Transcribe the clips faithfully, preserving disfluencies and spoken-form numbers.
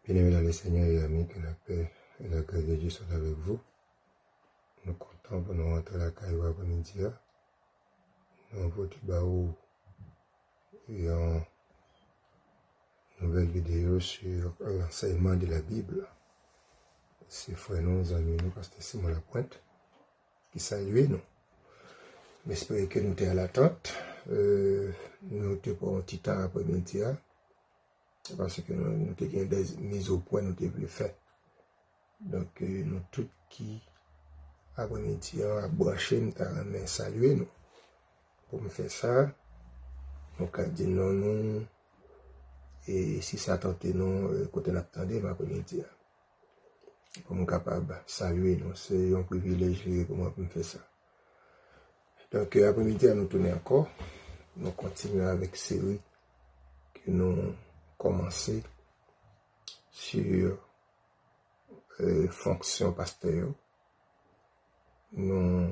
Bien-aimés dans le Seigneur et amis, que la paix et la grâce de Dieu soient avec vous. Nou kontan pou nou rantre lakay ou apremidi a. Nou pote ba ou yon nouvèl videyo sou lansèyman de la Bib. Se frè nou, zanmi nou, pastè Simon Lapointe, ki salye nou. M espere ke nou te alatant. Euh, nou te pran yon ti tan apremidi a. Paske nou, nou te gen de mizopwen nou te vle fè. Donk, euh, nou tout ki apremidi an ap branche, m ta renmen salye nou. Pou m fè sa, nou ka di non nou, e si sa tante nou, euh, kote n ap tande m apremidi a. Pou m kapab salye nou. Se yon privilèj li ye pou mwen pou m fè sa. Donk, euh, apremidi a, nou tounen ankò. Nou kontinye avèk seri ke nou kòmanse sou, euh, fonksyon pastè yo. Nou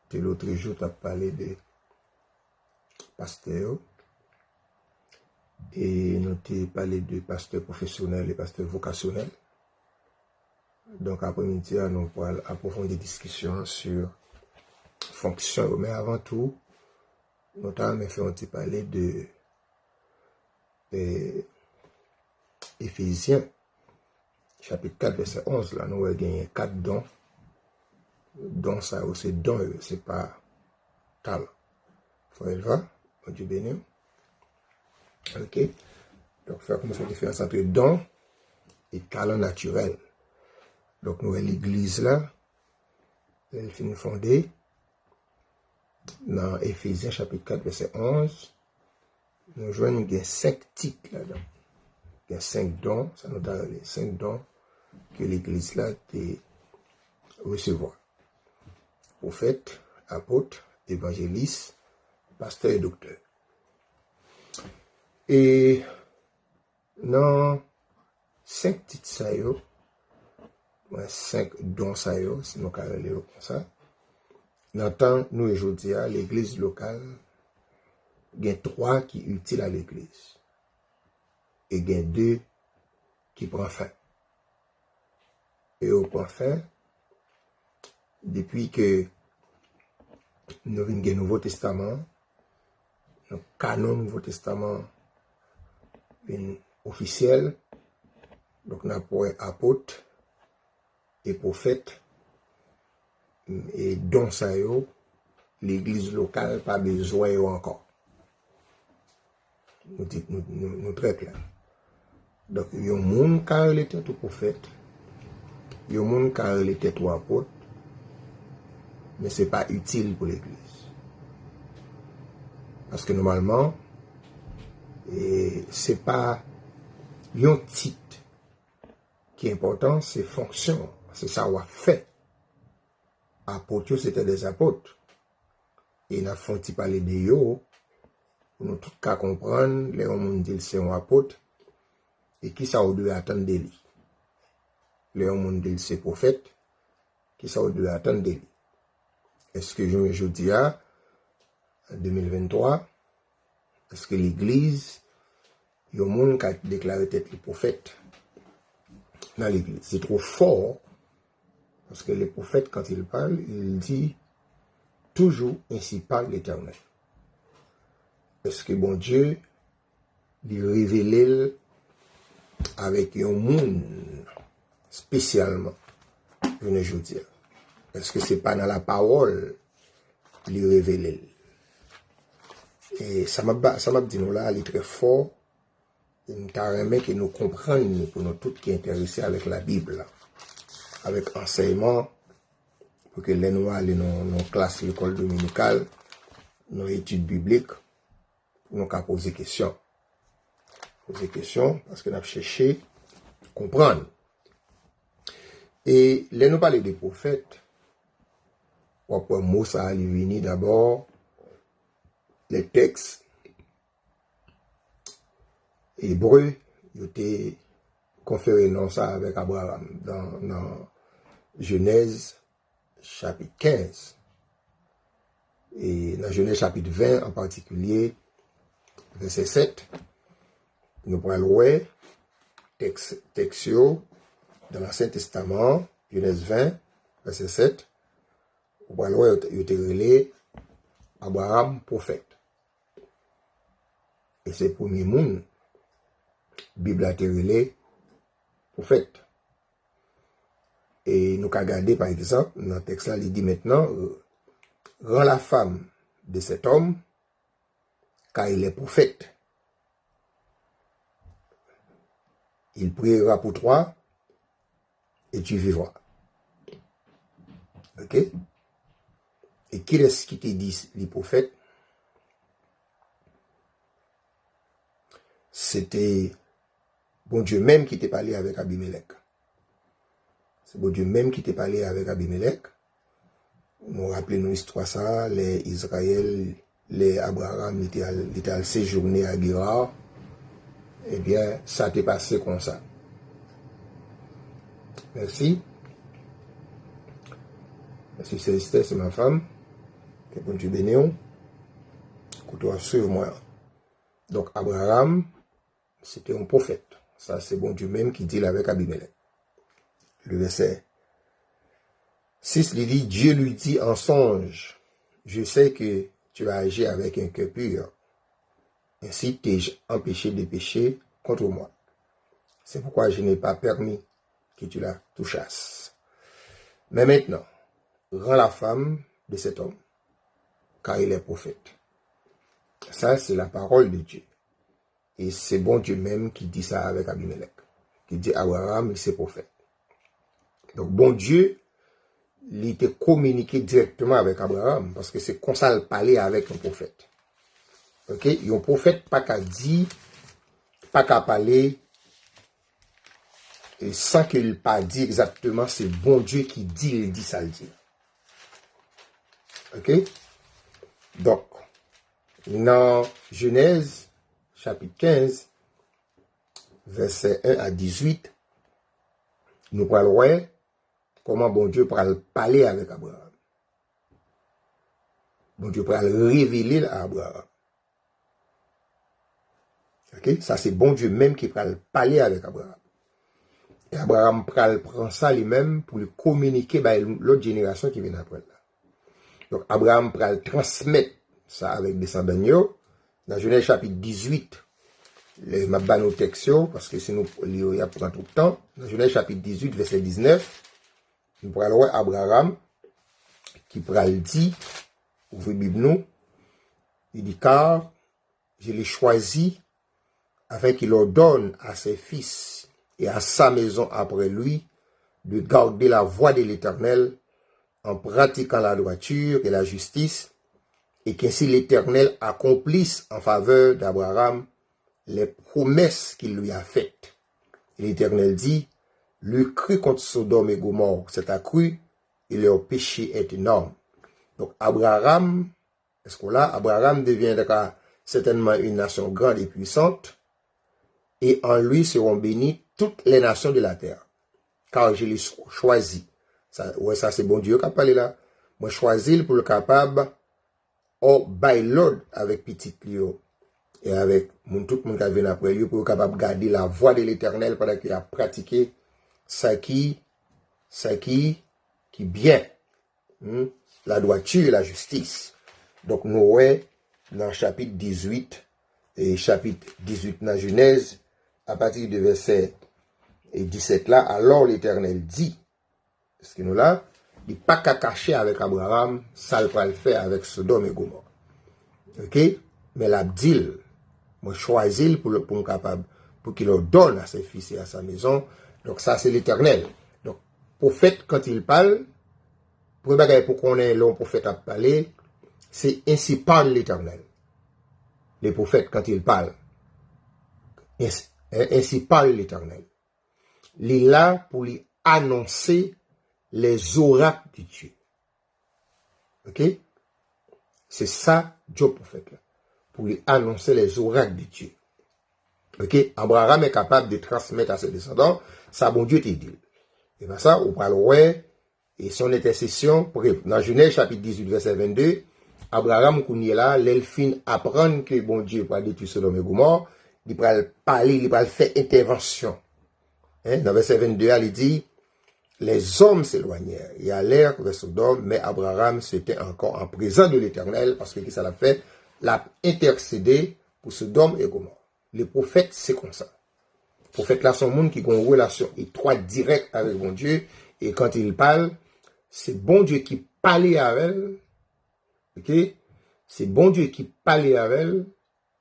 te lòt jou t ap pale de pastè yo. E nou te pale de pastè pwofesyonèl e pastè vokasyonèl. Donk, apremidi a, nou pral apwofondi diskisyon an sou fonksyon yo. Men avan tou, nou ta renmen fè yon ti pale de, de Efezyen, chapit kat, vèsè onz la, nou wè genyen kat don. Don sa yo, se don yo, se pa talan. Frè Elva, Bondye beni w. Ok. Donk, fè kòmanse diferans ant don e talan natirèl. Donk, nou wè legliz la, lè l fin fonde, nan Efezyen chapit kat, vèsè onz, nou jwenn gen senk tit ladan. Gen senk don, sa nou ta rele senk don ke legliz la te resevwa. Pwofèt, apot, evanjelis, pastè e doktè. E nan senk tit sa yo, mwen, senk don sa yo, si nou ka rele yo konsa, nan tan nou ye jodi a, legliz lokal, gen twa ki itil a legliz. E gen de ki pran fen. E yo pran fen depi ke nou vin gen Nouvo Testaman, donk kanon Nouvo Testaman vin ofisyèl. Donk, n ap wè apot e pwofèt, e don sa yo, legliz lokal pa bezwen yo ankò. Nou di, nou, nou, nou trè klè. Donk, yon moun ka rele tèt ou pwofèt, yon moun ka rele tèt ou apot, men se pa itil pou legliz. Paske nòmalman, e, se pa yon tit ki enpòtan, se fonksyon, se sa w ap fè. Apot yo, se te dè apot. E n ap fè yon ti pale de yo, pou nou tout ka konprann, lè yon moun di l se yon apot, e kisa w dwe atann de li. Lè yon moun di l se pwofèt, kisa w dwe atann de li. Èske jounen jodi a, de mil venntwa, èske legliz, yon moun ka deklare tèt li pwofèt nan legliz? Se twò fò, paske le prophète, quand il parle, il dit toujours ainsi parle l'Éternel. Èske Bondye li revele l avèk yon moun espesyalman jounen jodi a? Èske se pa nan lapawòl li revele l? E sa m ap ba, sa m ap di nou la, li trè fò. E m ta renmen ke nou konprann li pou nou tout ki enterese avèk Labib la, avèk ansèyman, pou ke lè nou ale nan, nan klas lekòl dominikal, nan etid biblik, pou nou ka poze kesyon. Poze kesyon, paske n ap chèche konprann. E lè nou pale de pwofèt, w ap wè mo sa a, li vini dabò, lè tèks ebre, yo te konfere non sa avèk Abraram nan, nan Jenèz chapit kenz. E nan Jenèz chapit ven an patikilye, vèsè sèt, nou pral wè tèks, tèks yo nan Ansyen Testaman, Jenèz ven, vèsè sèt, ou pral wè yo te, yo te rele Abraram pwofèt. E se premye moun Bib la te rele pwofèt. E nou ka gade, pa egzanp, nan tèks la, li di, maintenant, rends la femme de cet homme, car il est prophète. Il priera pour toi, et tu vivras. Ok? E kilès ki te di li pwofèt? Se te Bondye menm ki te pale avèk Abimelèk. Se Bondye menm ki te pale avèk Abimelèk. Nou raple nou istwa sa a, lè Izrayèl, lè Abraram li te al, li te al sejounen a Gerar, ebyen, sa te pase konsa. Mèsi. Mèsi, sè Esther, c'est ma femme. Ke Bondye beni w. Kote w ap swiv mwen an. Donk, Abraram, se te yon pwofèt. Sa, se Bondye menm ki di l avèk Abimelèk. Le vèsè sis, li di, Dieu lui dit en songe, je sais que tu as agi avec un cœur pur. Ainsi t'ai-je empêché de pécher contre moi. C'est pourquoi je n'ai pas permis que tu la touchasses. Mais maintenant, rends la femme de cet homme, car il est prophète. Sa, se la parole de Dieu. E se Bondye menm ki di sa avèk Abimelèk. Ki di Abraram, li se pwofèt. Donk, Bondye, li te kominike dirèkteman avèk Abraram, paske se konsa l pale avèk yon pwofèt. Ok? Yon pwofèt pa ka di, pa ka pale, e san ke l pa di egzakteman, se Bondye ki di l di sa l di. Ok? Donk, nan Jenèz, chapit kenz, vèsè en a dizuit, nou pral wè kòman Bondye pral pale avèk Abraram. Bondye pral revele l a Abraram. Ok? Sa se Bondye menm ki pral pale avèk Abraram. E Abraram pral pran sa li menm pou li kominike bay lòt jenerasyon ki vin apre l la. Donk, Abraram pral transmèt sa avèk desandan l yo. Nan Jenèz chapit dizuit, lè m ap ba nou tèks yo, paske si nou li yo, y ap pran twòp tan. Nan Jenèz chapit dizuit, vèsè diznèf, nou pral wè Abraram ki pral di, ouvri Bib nou, li di, Car je l'ai choisi afin qu'il ordonne à ses fils et à sa maison après lui de garder la voie de l'Éternel en pratiquant la droiture et la justice, et qu'ainsi l'Éternel accomplisse en faveur d'Abraham les promesses qu'il lui a faites. Et l'Éternel dit, Le cri contre Sodome et Gomorrhe s'est accru, et leur péché est énorme. Donc Abraham, est-ce qu'on l'a? Abraham deviendra certainement une nation grande et puissante, et en lui seront bénies toutes les nations de la terre. Car je l'ai cho- choisi. Sa, wè, sa se Bondye k ap pale la. Mwen chwazi l pou l kapab, o, bay lòd avèk pitit li yo e avèk moun, tout moun k ap vin apre l yo, pou yo kapab gade la voie de l'Éternel pandan ke y ap pratike sa ki, sa ki, ki byen. Hmm? La droiture et la justice. Donk, nou wè nan chapit dizuit, e chapit dizuit nan Jenèz, apati de vèsè e disèt la, alors l'Éternel dit, èske nou la? Li pa ka kache avèk Abraham sa l pral fè avèk Sodòm e Gomò. Ok? Men l ap di l, mwen chwazi l pou, pou m kapab, pour qu'il ordonne à ses fils et à sa maison. Donk, sa se Letènèl. Donk, pwofèt, quand il parle, premye bagay pou konnen lè yon pwofèt ap pale, se ainsi parle l'Éternel. Le prophète, quand il parle, ainsi, ainsi parle l'Éternel. Li la pou li anonse les oracles de Dieu. Ok? Se sa djòb pwofèt la. Pou li anonse les oracles de Dieu. Ok? Abraham est capable de transmettre à ses descendants sa Bondye te di l. E pa sa, ou pral wè, e son entèsesyon, nan Jenèz chapit dizuit, vèsè vennde, Abraham kounye la, lè l fin aprann ke Bondye pral detwi Sodòm e Gomò, li pral pale, li pral fè entèvansyon. Hein, dans verset vingt-deux, il dit, les hommes s'éloignèrent et allèrent vers Sodome, mais Abraham se tint encore en présence de l'Éternel, paske kisa l ap fè? L ap entèsede pou Sodòm e Gomò. Le pwofèt, se konsa. Pwofèt la, se yon moun ki gen yon relasyon etwat, dirèk avèk Bondye, e quand il parle, se Bondye ki pale avè l, ok? Se Bondye ki pale avè l,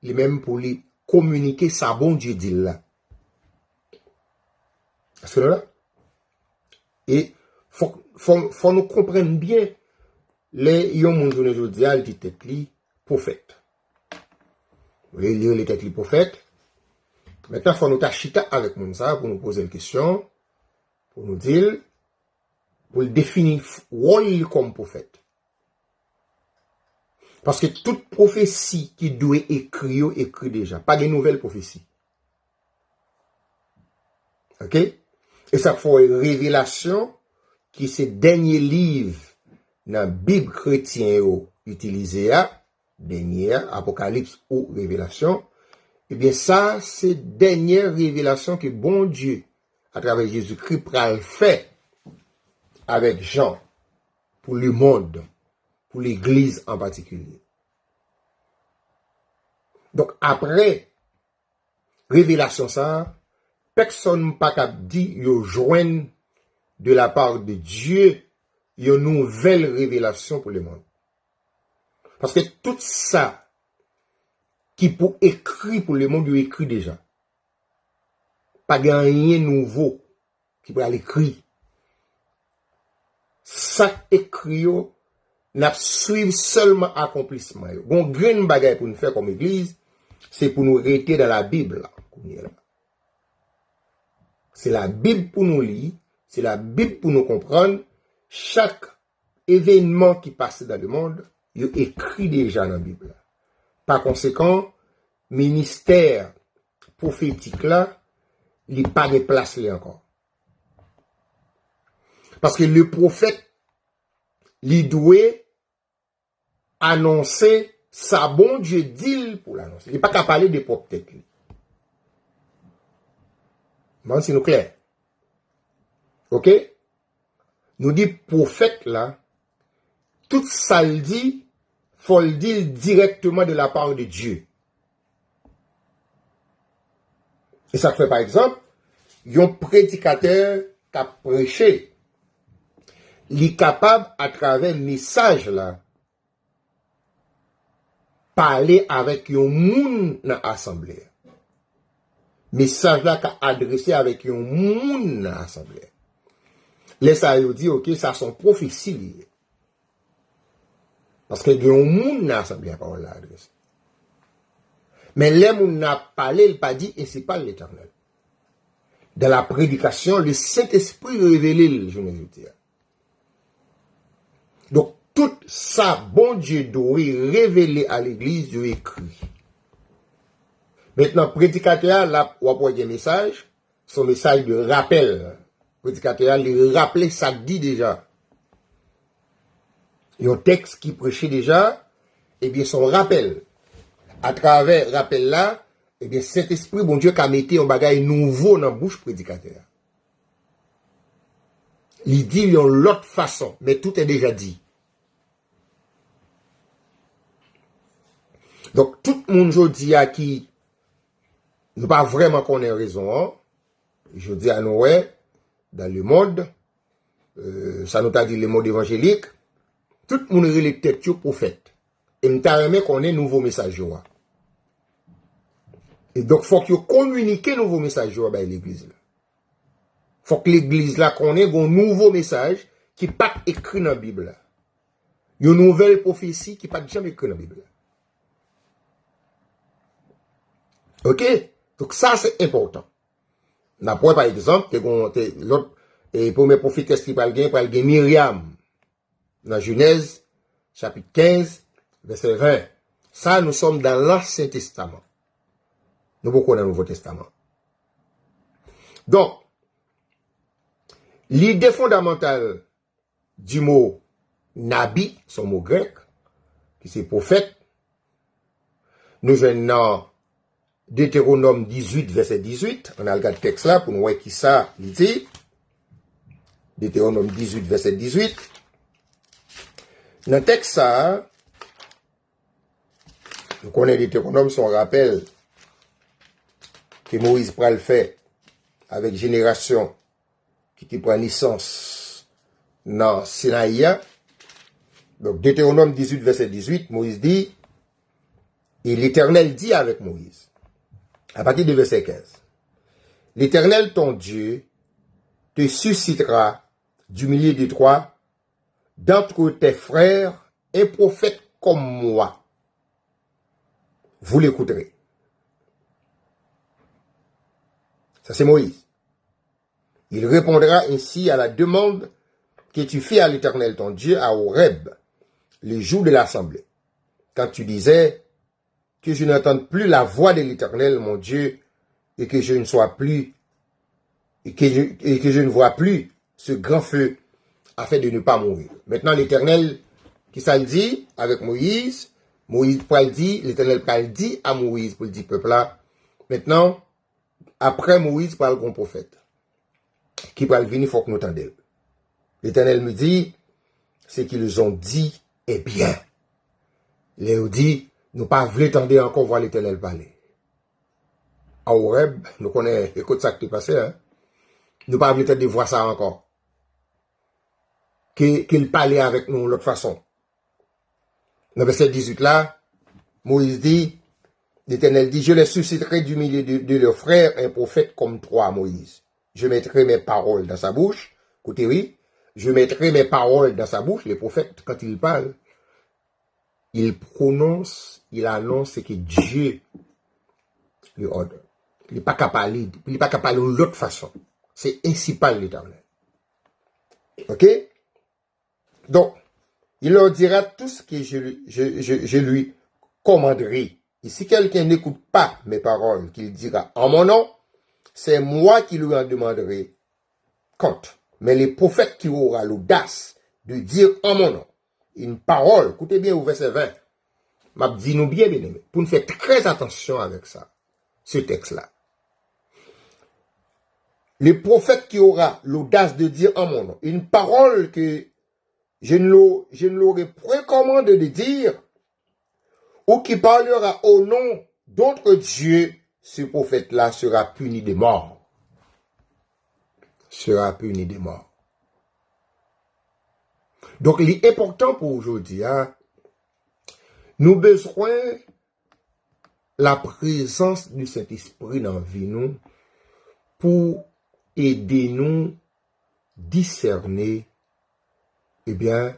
li menm pou li kominike sa Bondye di l la. Èske nou la? E fò, fò, fò nou konprann byen, lè yon moun jounen jodi a, l di tèt li pwofèt. Li, li rele tèt li pwofèt. Mentnan, fò nou ta chita avèk moun sa a pou nou poze l kesyon, pou nou di l, pou l defini f-, wòl li kòm pwofèt. Paske tout pwofesi ki dwe ekri yo ekri deja. Pa gen nouvèl pwofesi. Ok? E sa k fè w wè Revelasyon, ki se dènye liv nan Bib kretyen yo itilize a, dènye a, Apokalips ou Revelasyon, ebyen, sa se dènye revelasyon ke Bondye, atravè Jezikri, pral fè avèk Jan, pou lemonn, pou legliz an patikilye. Donk, apre revelasyon sa a, pèsonn pa kab di yo jwenn de la part de Dieu yon nouvèl revelasyon pou lemonn. Paske tout sa ki pou ekri pou lemonn, yo ekri deja. Pa gen anyen nouvo ki pral ekri. Sa k ekri yo, n ap swiv sèlman akonplisman yo. Gon grenn bagay pou n fè kòm legliz, se pou nou rete nan Labib la, kounye a la. Se Labib pou nou li, se Labib pou nou konprann. Chak evènman ki pase dans le monde, yo ekri deja nan Bib la. Pa konsekan, ministè pwofetik la, li pa gen plas li ankò. Paske le pwofèt, li dwe anonse sa Bondye di l pou l anonse. Li pa ka pale de pwòp tèt li. Mwen si nou klè. Ok? Nou di pwofèt la, tout sa l di, fò l di l dirèkteman de la part de Dieu. E sa k fè, pa egzanp, yon predikatè k ap preche, li kapab, atravè mesaj la, pale avèk yon moun nan asanble a. Mesaj la ka adrese avèk yon moun nan asanble a. Lè sa yo di, ok, sa se yon pwofesi li ye. Paske gen yon moun nan asanble a pawòl la adrese. Men lè moun nan ap pale, l pa di, ainsi parle l'Éternel. Dans la prédication, le Saint-Esprit revele l jounen jodi a. Donk, tout sa Bondye dwe revele a legliz, yo ekri. Mentnan, predikatè a, l ap, w ap wè gen mesaj, se yon mesaj de rapèl. Predikatè a, li raple sa k di deja. Yon tèks ki preche deja, ebyen, se yon rapèl. Atravè rapèl la, ebyen, Sentespri Bondye ka mete yon bagay nouvo nan bouch predikatè a. Li di l yon lòt fason, men tout est déjà dit. Donk, tout moun jodi a ki nou pa vrèman konnen rezon an, jodi a nou wè, dans le monde, euh, sa nou ta di le monde évangélique, tout moun rele tèt yo pwofèt. E m ta renmen konnen nouvo mesaj yo a. E donk, fòk yo kominike nouvo mesaj yo a bay legliz la. Fòk legliz la konnen gon nouvo mesaj ki pa t ekri nan Bib la. Yon nouvèl pwofesi ki pa t janm ekri nan Bib la. Ok? Donk sa se enpòtan. N ap wè, pa egzanp, te gon, te, lòt, e, premye pwofetès ki pral gen, pral gen Miryam. Nan Jenèz, chapit kenz, vèsè ven. Sa, nous sommes dans l'Ancien Testament. Nou poko nan Nouvo Testaman. Donk, lide fondamantal du mot nabi, se yon mo grèk, ki se pwofèt, nou jwenn nan Detewonòm dizuit, vèsè dizuit. Ann al gad tèks la pou n wè ki sa li di. Detewonòm dizuit, vèsè dizuit. Nan tèks sa a, nou konnen Detewonòm se yon rapèl ke Moyiz pral fè avèk jenerasyon ki te pran nesans nan Sinayi a. Donk, Detewonòm dizuit, vèsè dizuit, Moyiz di, et l'Éternel dit avec Moïse, à partir de verset quinze, l'Éternel ton Dieu te suscitera du milieu de toi, d'entre tes frères, un prophète comme moi. Vous l'écouterez. Ça, c'est Moïse. Il répondra ainsi à la demande que tu fis à l'Éternel ton Dieu à Horeb, le jour de l'assemblée, quand tu disais, que je n'entende plus la voix de l'Éternel mon Dieu, et que je ne sois plus, et que je, et que je ne vois plus ce grand feu, afin de ne pas mourir. Maintenant, l'Éternel, ki sa l di avèk Moyiz? Moyiz pral di, Letènèl pral di a Moyiz pou l di pèp la, mentnan, apre Moyiz pral gen yon pwofèt ki pral vini, fòk nou tande l. L'Éternel me dit, ce qu'ils ont dit est bien. Lè yo di, nou pa vle tande ankò vwa Letènèl pale. A Orèb, nou konnen, ekout sa k te pase, hein? Nou pa vle tande vwa sa ankò. Ke, ke l pale avèk nou yon lòt fason. Nan vèsè dizuit la, Moyiz di, Letènèl di, je les susciterai du milieu de, de leurs frères un prophète comme toi, Moïse. Je mettrai mes paroles dans sa bouche. Koute, wi. Je mettrai mes paroles dans sa bouche. Le prophète, quand il parle, il prononce, il annonce ce que Dieu lui ordonne. Li pa ka pale, li pa ka pale yon lòt fason. C'est ainsi parle l'Éternel. OK? Donc, il leur dira tout ce que je, je, je, je lui commanderai. Et si quelqu'un n'écoute pas mes paroles qu'il dira en mon nom, c'est moi qui lui en demanderai compte. Mais le prophète qui aura l'audace de dire en mon nom une parole, écoutez bien au verset vingt, m ap di nou byen, byeneme, pou n fè trè atansyon avèk sa, ce texte-là. Le prophète qui aura l'audace de dire en mon nom une parole que je ne l'au-, je ne l'aurai point commandé de dire, ou qui parlera au nom d'autres dieux, ce prophète-là sera puni de mort. Sera puni de mort. Donk, li enpòtan pou jodi a, nou bezwen la prezans di Sentespri nan vi nou pou ede nou disène, ebyen,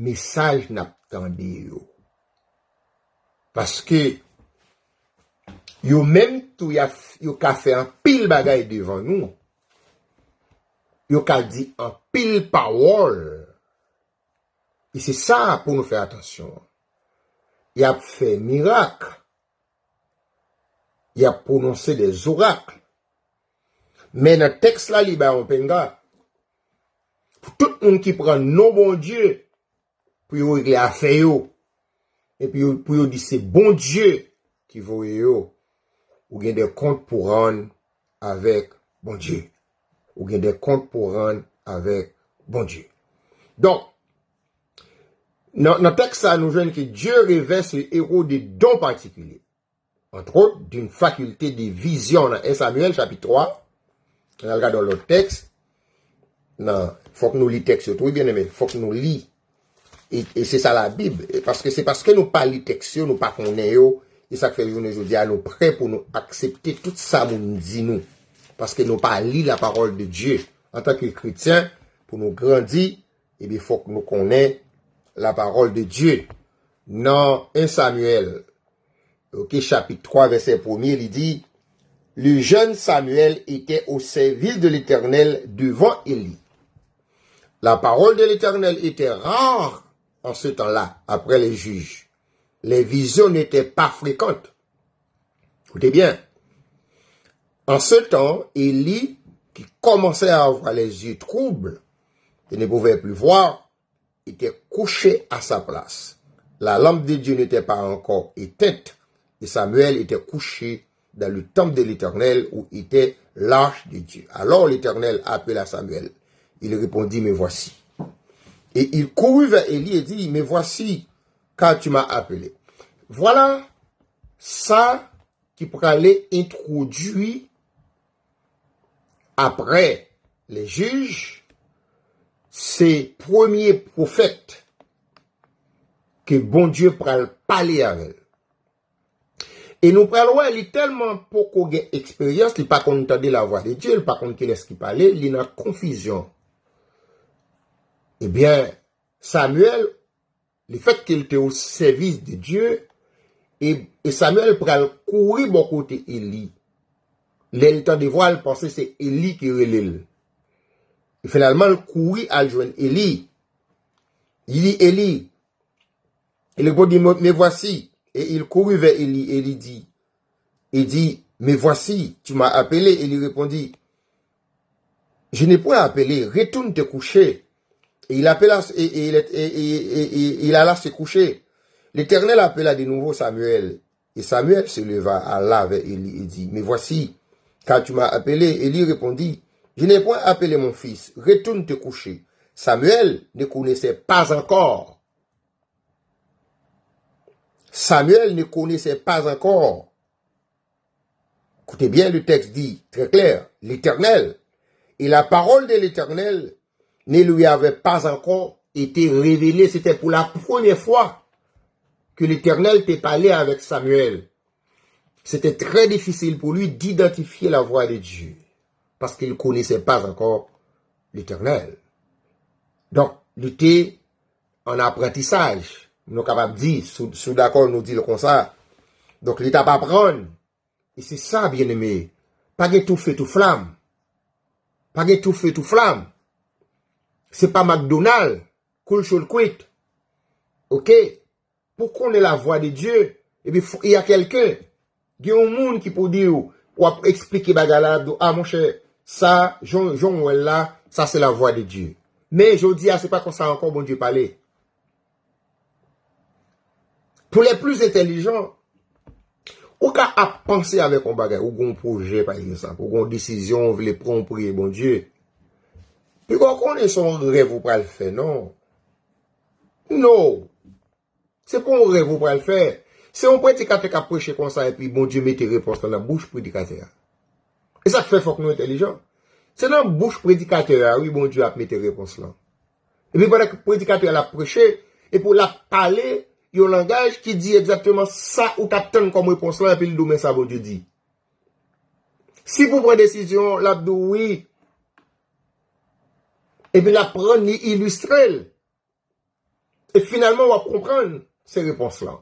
mesaj n ap tande yo. Paske yo menm tou, y a, yo ka fè anpil bagay devan nou. Yo ka di anpil pawòl. E se sa pou nou fè atansyon. Y ap fè mirak. Y ap pwononse de zorak. Men nan tèks la, li ba yon penga. Pou tout moun ki pran non Bondye pou yo regle afè yo, epi yo, pou yo di se Bondye ki voye yo, ou gen de kont pou rann avèk Bondye. Ou gen de kont pou rann avèk Bondye. Donk, nan, nan tèks sa, nou jwenn ke Dieu revêt ce héros de dons particuliers, entre autres d'une faculté de vision nan un Samuel chapit twa. Ann al gade yon lòt tèks. Nan, fòk nou li tèks yo tou, wi, byeneme. Fòk nou li. E, e se sa Labib. E paske se paske nou pa li tèks yo, nou pa konnen yo. E sa k fè jounen jodi a, nou prè pou nou aksepte tout sa moun di nou. Paske nou pa li la parole de Dieu. Antanke kretyen, pou nou grandi, ebyen, fòk nou konnen la parole de Dieu. Nan un Samuel, OK, chapit twa, vèsè premye, li di, le jeune Samuel était au service de l'Éternel devant Élie. La parole de l'Éternel était rare en ce temps-là, après les juges. Les visions n'étaient pas fréquentes. Écoutez bien. En ce temps, Élie, qui commençait à avoir les yeux troubles et ne pouvait plus voir, était couché à sa place. La lampe de Dieu n'était pas encore éteinte, et Samuel était couché dans le temple de l'Éternel où était l'arche de Dieu. Alors l'Éternel appela Samuel. Il répondit, me voici. Et il courut vers Élie et dit, me voici, car tu m'as appelé. Vwala sa ki prale entwodui apre lejij, se premye pwofèt ke Bondye pral pale avè l. E nou pral wè, li tèlman poko gen eksperyans, li pa konn tande lavwa de Dye, li pa konn kilès ki pale, li nan konfizyon. Ebyen, Samyèl, lefètke l te o sèvis de Dye, e, e Samyèl pral kouri bò kote Eli. Lè l tande vwa, l panse se Eli ki rele l. E finalman, l kouri al jwenn Eli. Li di Eli, e li di, me voici. Et il courut vers Élie et lui dit, et dit, me voici, tu m'as appelé. Et il répondit, je n'ai point appelé, retourne te coucher. Et il appela, et, et il est- et- et- et- et il alla se coucher. L'Éternel appela de nouveau Samuel. Et Samuel se leva, alla vers Élie et dit, me voici, car tu m'as appelé. Élie répondit, je n'ai point appelé mon fils, retourne te coucher. Samuel ne connaissait pas encore. Samuel ne connaissait pas encore. Écoutez bien, le texte dit très clair, l'Éternel. Et la parole de l'Éternel ne lui avait pas encore été révélée. C'était pour la première fois que l'Éternel te parlait avec Samuel. C'était très difficile pour lui d'identifier la voix de Dieu parce qu'il ne connaissait pas encore l'Éternel. Donk, li te an aprantisaj. Nou kapab di, si w- si w dakò, nou di l konsa. Donk, li t ap aprann. E se sa, byeneme. Pa gen tou fe, tou flam. Pa gen tou fe, tou flam. Se pa McDonald, koul cho l kwit. Oke? Pou konnen lavwa de Dye, epi fo- y a kèlken, gen yon moun ki pou di w, w ap eksplike bagay la, ap di w, a monchè, sa, jan jan w wè l la, sa se lavwa de Dye. Men jodi a, se pa konsa ankò Bondye pale. Pour les plus intelligents, ou ka ap panse avèk yon bagay, ou gen yon pwojè, pa egzanp, ou gen yon desizyon, ou vle pran, ou priye Bondye. Piga w konnen se yon rèv ou pral fè, non. Non. Se pa yon rèv ou pral fè. Se yon predikatè k ap preche konsa, epi Bondye mete repons lan nan bouch predikatè a. E sa k fè fòk nou entèlijan. Se nan bouch predikatè a, wi, Bondye ap mete repons lan. Epi pandan ke predikatè a l ap preche, epi l ap pale yon langaj ki di egzakteman sa ou t ap tann kòm repons lan, epi l di w, men sa Bondye di. Si pou pran desizyon, l ap di w wi. Epi l ap pran, li ilistre l. E finalman, w ap konprann se repons lan.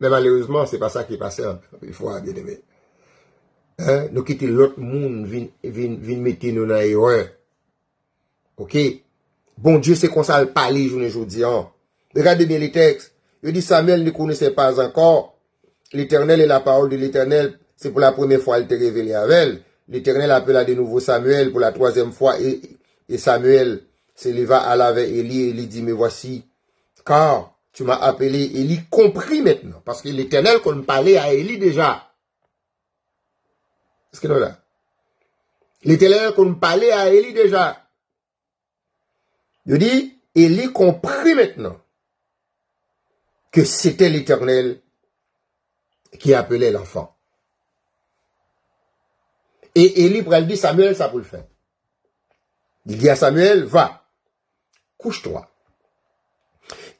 Men malerezman, se pa sa ki pase anpil fwa, byeneme. Hein? Nou kite lòt moun vin, vin, vin mete nou nan erè. Oke? Bondye, se konsa l pale jounen jodi a. Regardez bien le texte. Yo di, Samuel ne connaissait pas encore l'Éternel et la parole de l'Éternel, c'est pour la première fois, il te révélé avec elle. L'Éternel appela de nouveau Samuel pour la troisième fois et, et Samuel se leva, alla vers Élie et lui dit, me voici, car tu m'as appelé. Élie comprit maintenant, paske Letènèl konn pale a Eli deja. Èske nou la? Letènèl konn pale a Eli deja. Yo di, Élie comprit maintenant que c'était l'Éternel qui appelait l'enfant. E Eli pral di Samuel sa pou l fè. Li di a Samuel, va, couche-toi.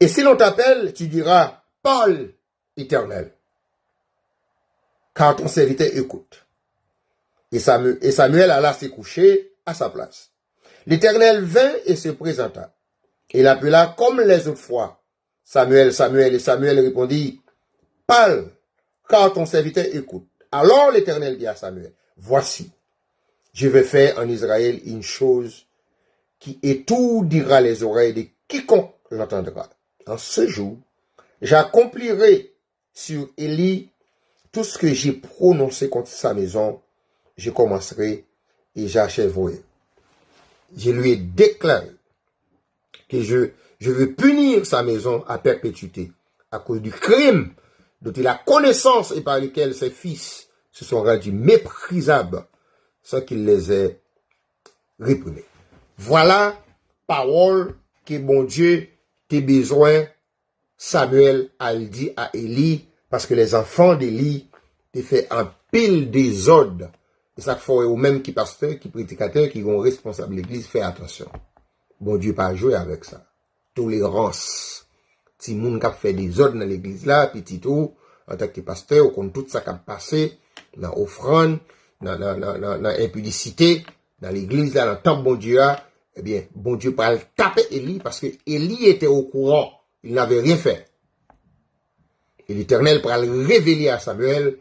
Et si l'on t'appelle, tu diras, parle, Éternel, car ton serviteur écoute. Et Samuel, et Samuel alla se coucher à sa place. L'Éternel vint et se présenta. Il appela comme les autres fois, Samuel, Samuel, et Samuel répondit, parle, car ton serviteur écoute. Alors l'Éternel dit à Samuel, voici, je vais faire en Israël une chose qui étourdira les oreilles de quiconque l'entendra. En ce jour, j'accomplirai sur Élie tout ce que j'ai prononcé contre sa maison, je commencerai et j'achèverai. Je lui ai déclaré que je, je veux punir sa maison à perpétuité à cause du crime dont il a connaissance et par lequel ses fils se sont rendus méprisables sans qu'ils les aient réprimés. Vwala pawòl ke Bondye te bezwen Samyèl al di a Eli, paske les enfants d'Eli te fè anpil dezòd. E sa k fè w wè ou menm ki pastè, ki predikatè, ki gon responsab legliz, fè atansyon. Bondye pa jwe avèk sa. Tolerans. Timoun k ap fè dezòd nan legliz la, pitit ou, antanke pastè, ou konn tout sa k ap pase nan ofrann, nan, nan, nan, nan, nan enpidisite, nan legliz la, nan tanp Bondye a, ebyen, Bondye pral tape Eli, paske Eli était au courant, il n'avait rien fait. Et l'Éternel pral revele a Samyèl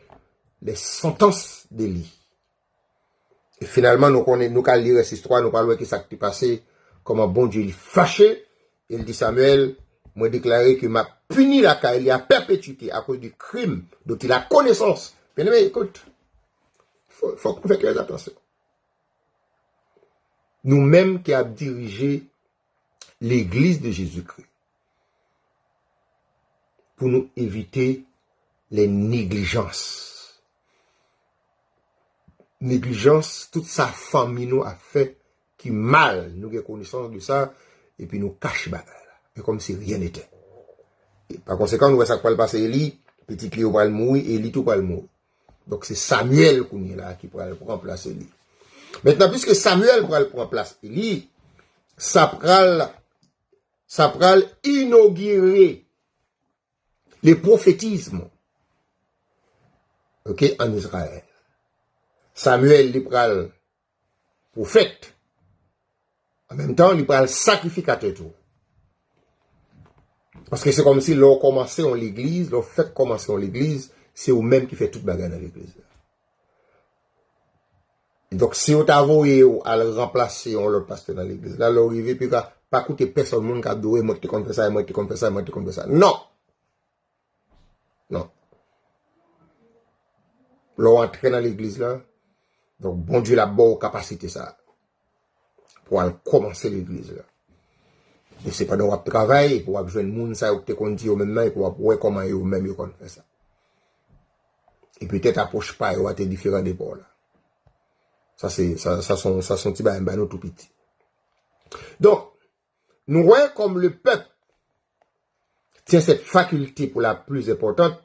les sentences d'Eli. E finalman, nou konnen, nou ka li rès istwa, nou pral wè kisa k te pase, kòman Bondye li fache, e l di Samyèl, mwen deklare ke m ap pini lakay li a pèpetite akoz de krim dont il a connaissance. Byeneme, ekout, fò, fòk nou fè trè atansyon. Nou menm ki ap dirije Legliz de Jezikri, pou nou evite les négligences. Neglijans, tout sa fanmi nou ap fè ki mal, nou gen konesans de sa, epi nou kache bagay la. E kòmsi rien n'était. E pa konsekan, nou wè sa k pral pase Eli, pitit li yo pral mouri, Eli tou pral mouri. Donk se Samyèl kounye la ki pral pran plas Eli. Mentnan, piske Samyèl pral pran plas Eli, sa pral, sa pral inogire le profetisme, ok, an Izrayèl. Samyèl, li pral pwofèt. An menm tan, li pral sakrifikatè tou. Paske se kòmsi lè w kòmanse yon legliz, lè w fèk kòmanse yon legliz, se ou menm ki fè tout bagay nan legliz la. Donk, si yo ta voye w al ranplase yon lòt pastè nan legliz la, lè w rive, pi ka pa koute pèsonn moun k ap di w, mwen ki te konn fè sa, mwen ki te konn fè sa, mwen ki te konn fè sa. Non! Non. Lè w antre nan legliz la, donk Bondye l ap ba w kapasite sa a pou w al kòmanse legliz la. E se pandan w ap travay, epi w ap jwenn moun sa yo ki te konn di yo menm nan, epi w ap wè kòman yo menm yo konn fè sa. E petèt apwòch pa yo a te diferan de pa w la. Sa se, sa, sa se yon, sa se yon ti bagay m ba nou tou piti. Donk, nou wè kòm le pèp tient cette faculté pour la plus importante.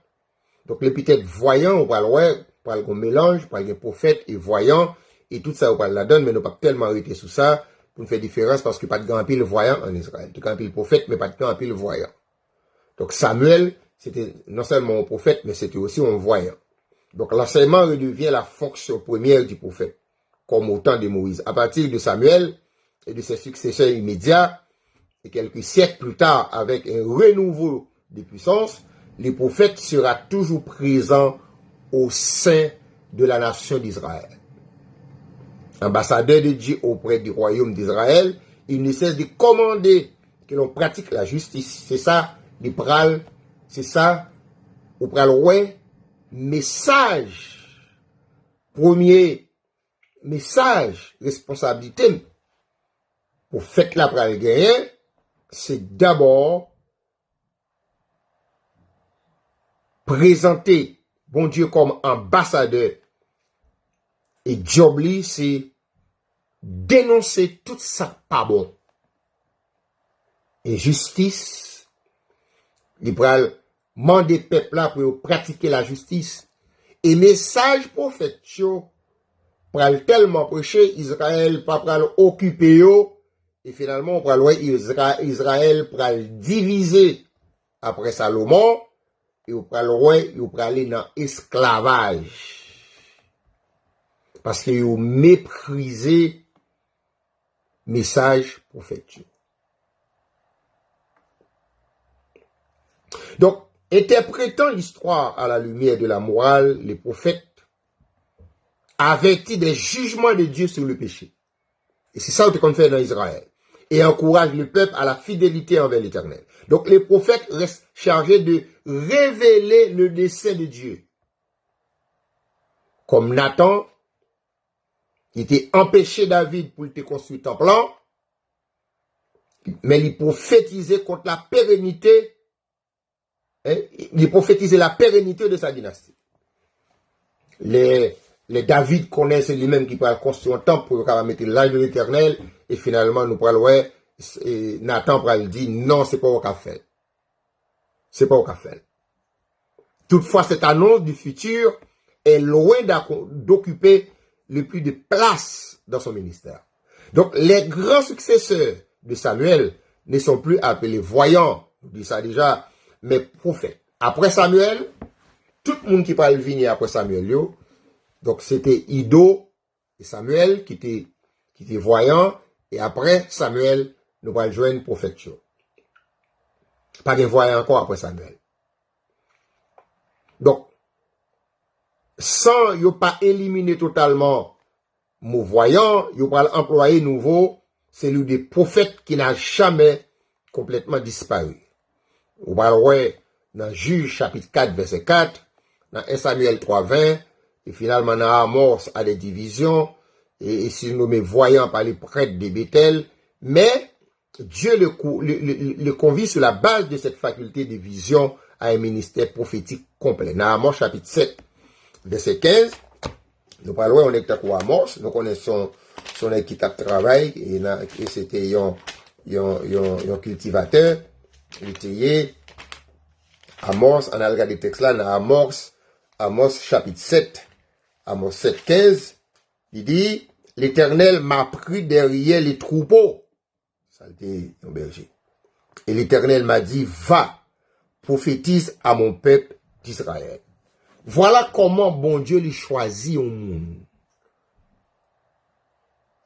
Donk, lepitèt vwayan, ou pral wè, pral gon melanj, pral gen pwofèt e vwayan, e tout sa yo pral ladann, men nou p ap tèlman rete sou sa pou n fè diferans, paske pa t gen anpil vwayan an Izrayèl. Te gen anpil pwofèt, men pa t gen anpil vwayan. Donk, Samyèl, se te non sèlman yon pwofèt, men se te osi yon vwayan. Donc, l'enseignement redevient la fonction première du prophète, comme au temps de Moïse. À partir de Samuel et de ses successeurs immédiats, et quelques siècles plus tard, avec un renouveau de puissance, le prophète sera toujours présent au sein de la nation d'Israël. Ambassadeur de Dieu auprès du royaume d'Israël, il ne cesse de commander que l'on pratique la justice. Se sa, li pral, se sa, ou pral wè, mesaj, premye mesaj, responsablite m pwofèt la pral genyen, se dabò prezante Bondye kòm anbasadè, e djòb li se denonse tout sa k pa bon. Enjistis, li pral mande pèp la pou yo pratike lajistis. E mesaj pwofèt yo pral tèlman preche, Izrayèl pa pral okipe yo, e finalman, ou pral wè Izra-, Izrayèl pral divize apre Salomon, e ou pral wè, yo prale nan esklavaj. Paske yo meprize mesaj pwofèt yo. Donc, interprétant l'histoire à la lumière de la morale, les prophètes avertit des jugements de Dieu sur le péché. E se sa yo te konn fè nan Izrayèl. Et encourage le peuple à la fidélité envers l'Éternel. Donc, les prophètes restent chargés de révéler le dessein de Dieu. Comme Nathan, li te anpeche David pou l te konstwi tanp lan, men li pwofetize kont la pérennité, hein, li pwofetize la pérennité de sa dynastie. Lè, lè David konnen se li menm ki pral konstwi yon tanp pou yo kapab mete l'Arche de l'Éternel, e finalman nou pral wè, e, Nathan pral di, non, se pa ou k ap fè l. Se pa ou k ap fè l. Toutefois, cette annonce du futur est loin d'acco- d'occuper le plus de place dans son ministère. Donc, les grands successeurs de Samuel ne sont plus appelés voyants, nou di sa deja, men pwofèt. Apre Samuel, tout moun ki pral vini apre Samuel yo, donk se te Ido e Samuel ki te, ki te vwayan, e apre Samuel, nou pral jwenn pwofèt yo. Pa gen vwayan ankò apre Samuel. Donk, san yo pa elimine totalman mo vwayan, yo pral anplwaye nouvo celui de prophète qui n'a jamais complètement disparu. Ou pral wè nan Jij chapit kat vèsè kat, nan en Samyèl twa ven, e finalman nan Amòs à des divisions, et, et surnommé voyant par les prêtres de Béthel, mais Dieu le, cou- le, le, le convie sur la base de cette faculté de vision à un ministère prophétique complet. Nan Amòs chapit sèt, vèsè kenz, nou pral wè yon nèg tankou Amòs, nou konnen son, son nèg ki t ap travay, e, nan, e se te yon, yon, yon, yon kiltivatè, li te ye. Amòs, ann al gade tèks la nan Amòs, Amòs chapit sèt, Amòs sèt kenz, li di, L'Éternel m'a pris derrière les troupeaux. Sa l te yon bèje. Et l'Éternel m'a dit, va, prophétise à mon peuple d'Israël. Vwala kòman Bondye li chwazi yon moun.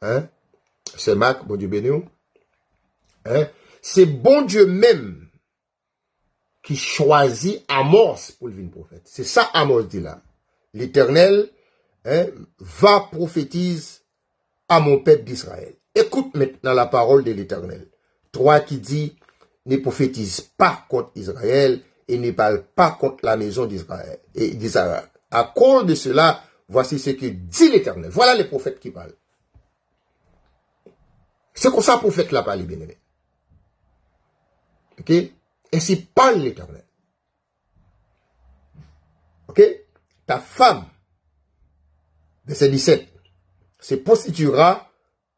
Hein? Sè Mak, Bondye beni w. Hein? Se Bondye menm ki chwazi Amòs pou l vin pwofèt. Se sa Amòs di la. L'Éternel, hein, va prophétise à mon peuple d'Israël. Écoute maintenant la parole de l'Éternel, toi qui dis, ne prophétise pas contre Israël et ne parle pas contre la maison d'Israël et d'Isaac. À cause de cela, voici ce que dit l'Éternel. Voilà les prophètes qui parlent. Se konsa pwofèt la pale, bien-aimé. Ok? Ainsi parle l'Éternel. Ok? Ta femme, verset dix-sept, se prostituera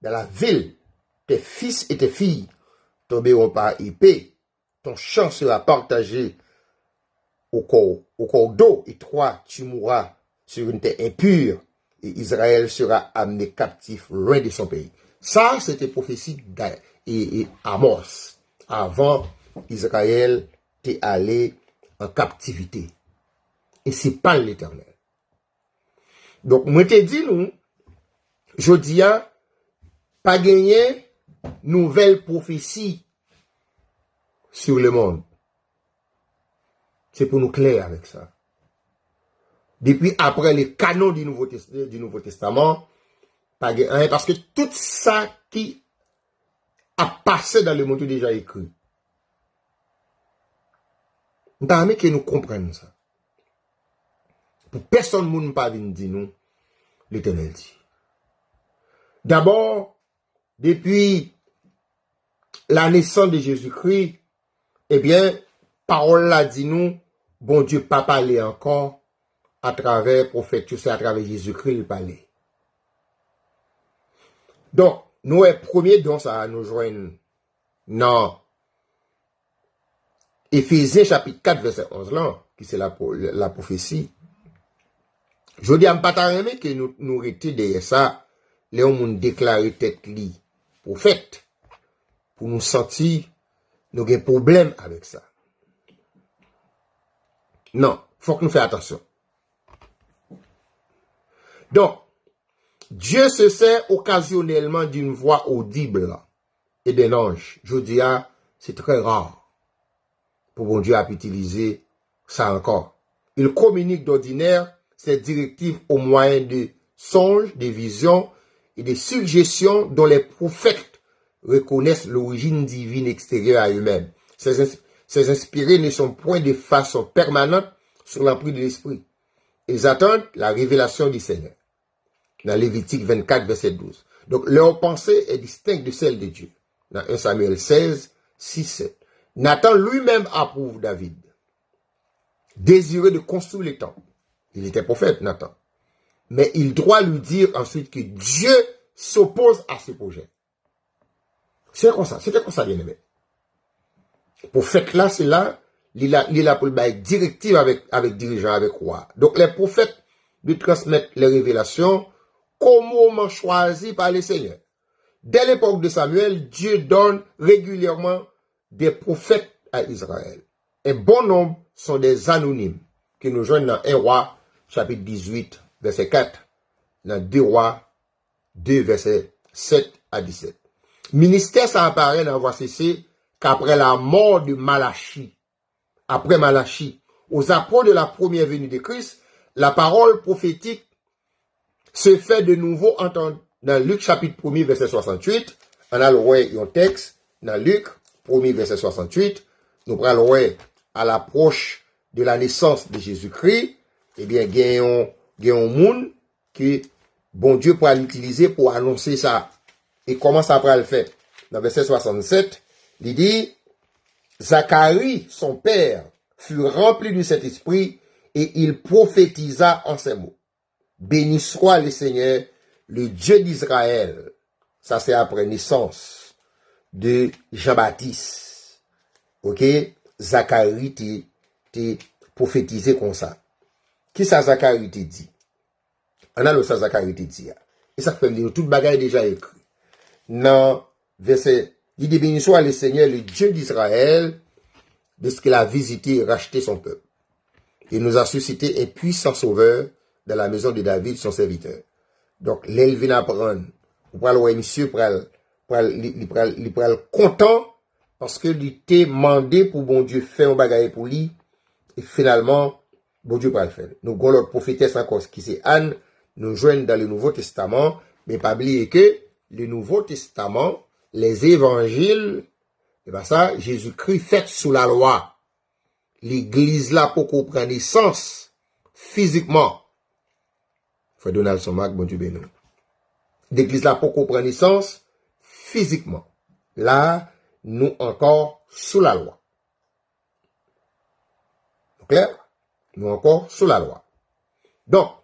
dans la ville, tes fils et tes filles tomberont par épée, ton champ sera partagé au cor- au cordeau, et toi, tu mourras sur une terre impure, et Israël sera amené captif loin de son pays. Sa, se te pwofesi Da- e, e Amòs, avan Izrayèl te ale an kaptivite. E se pa Letènèl. Donk, mwen te di nou, jodi a, pa genyen nouvèl pwofesi sur le monde. Se pou nou klè avèk sa. Depi apre le canon du Nouveau Test- du Nouveau Testament, pa gen anyen, paske tout sa ki ap pase dans le monde yo deja ekri. M ta renmen ke nou konprann sa. Pou pèsonn moun pa vin di nou, Letènèl di. Dabò, depi la nesans de Jezikri, ebyen, pawòl la di nou, Bondye pa pale ankò atravè pwofèt yo, se atravè Jezikri li pale. Donk, nou wè premye don sa a nou jwenn nan Efezyen chapit kat vèsè onz lan, ki se la, la pwofesi. Jodi a, m pa ta renmen ke nou, nou rete dèyè sa, lè yon moun deklare tèt li pwofèt, pou nou santi nou gen pwoblèm avèk sa. Non, fòk nou fè atansyon. Donc, Dieu se sert occasionnellement d'une voix audible et d'un ange. Jodi a, se trè ra pou Bondye ap itilize sa ankò. Il communique d'ordinaire ses directives au moyen de songes, de visions et de suggestions dont les prophètes reconnaissent l'origine divine extérieure à eux-mêmes. Ces, ins- ces inspirés ne sont point de façon permanente sous l'emprise de l'Esprit. Ils attendent la révélation du Seigneur. Dans Lévitique vingt-quatre, verset douze. Donc, leur pensée est distincte de celle de Dieu. Dans un Samuel seize, six, sept. Nathan lui-même approuve David, désireux de construire le temple. Il était prophète, Nathan. Mais il doit lui dire ensuite que Dieu s'oppose à ce projet. Se konsa, se te konsa, byeneme. Pwofèt la, se la, li la, li la pou l bay direktiv avèk, avèk dirijan, avèk wa. Donc, les prophètes lui transmettent les révélations qu'au moment choisi par le Seigneur. Dès l'époque de Samuel, Dieu donne régulièrement des prophètes à Israël. Un bon nombre sont des anonymes, ke nou jwenn nan en Wa, chapit dizuit, vèsè kat, nan de Wa, de, vèsè sèt a disèt. Ministè sa a parèt nan vwa sese qu'après la mort de Malachie. Après Malachie, aux approches de la première venue de Christ, la parole prophétique se fait de nouveau entendre. Nan Lik chapit premye, vèsè swasantuit, ann al wè yon tèks nan Lik premye, vèsè swasantuit, nou pral wè, à l'approche de la naissance de Jésus-Christ, ebyen, gen yon, gen yon moun ke Bondye pral itilize pou anonse sa. E kòman sa pral fèt? Nan vèsè swasannsèt, li di, Zacharie, son père, fut rempli du Saint-Esprit et il prophétisa en ces mots. Béni soit le Seigneur, le Dieu d'Israël. Sa se apre nesans de Jean-Baptiste. Ok? Zacharie te, te pwofetize konsa. Kisa Zacharie te di? Ann al wè sa Zacharie te di a. E sa k fè m di nou tout bagay deja ekri. Nan vèsè, li di, Béni soit le Seigneur, le Dieu d'Israël, de ce qu'il a visité et racheté son peuple. Il nous a suscité un puissant sauveur dans la maison de David, son serviteur. Donk, lè l vin aprann, ou pral wè misye pral, pral, li, li pral, li pral kontan paske li te mande pou Bondye fè yon bagay pou li, e finalman, Bondye pral fè l. Nou gon lòt pwofetès ankò ki se Ann, nou jwenn dans le Nouveau Testament, men pa bliye ke le Nouveau Testament, les évangiles, e pa sa, Jezikri fèt sou lalwa. Legliz la poko pran nesans fizikman. Frè Donaldson Marc, Bondye beni w. Legliz la poko pran nesans fizikman. La, nou ankò sou lalwa. Nou klè? Nou ankò sou lalwa. Donk,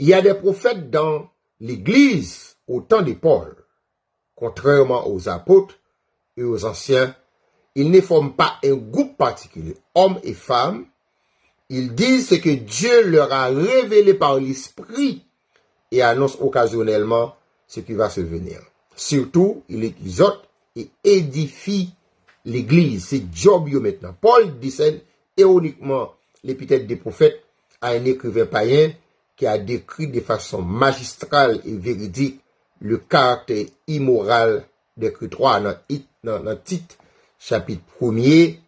il y a des prophètes dans l'Église au temps de Paul. Contrairement aux apôtres et aux anciens, ils ne forment pas un groupe particulier. Hommes et femmes, ils disent ce que Dieu leur a révélé par l'Esprit et annoncent occasionnellement ce qui va se venir. Surtout, ils exhortent et édifient l'Église. Se djòb yo mentnan. Paul décerne ironikman l'épithète de prophète à un écrivain païen qui a décrit de façon magistrale et véridique le caractère immoral des Kretwa nan, nan, nan Tit, chapit premye,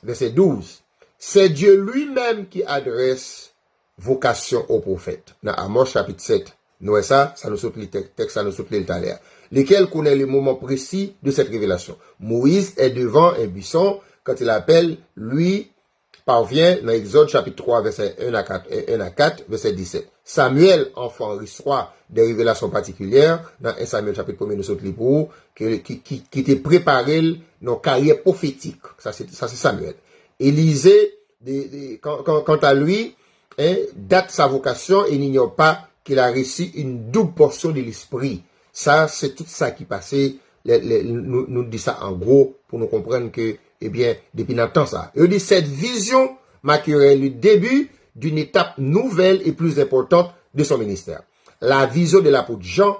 vèsè douz. C'est Dieu lui-même qui adresse vocation aux prophètes. Nan Amos, chapit sèt. Nou wè sa, sa nou sot li, tèks, tèks sa nou sot li talè a. Lequel connaît le moment précis de cette révélation. Moïse est devant un buisson quand il appelle, lui parvient dans Exode chapitre trois, verset un à quatre, un à quatre, verset dix-sept. Samuel, enfant, reçoit des révélations particulières dans un Samuel chapitre premier, nou sot li pou ou, ki, ki, ki, ki te prepare l nan karyè pwofetik. Sa se, sa se Samuel. Élisée, de, de, quant, quant, quant à lui, hein, date sa vocation et n'ignore pas qu'il a reçu une double portion de l'esprit. Sa, se tout sa ki pase, lè, lè, nou, nou di sa an gwo pou nou konprann ke, ebyen, depi nan tan sa. Yo di, cette vision marquerait le début d'une étape nouvelle et plus importante de son ministère. La vision de l'apôtre Jean,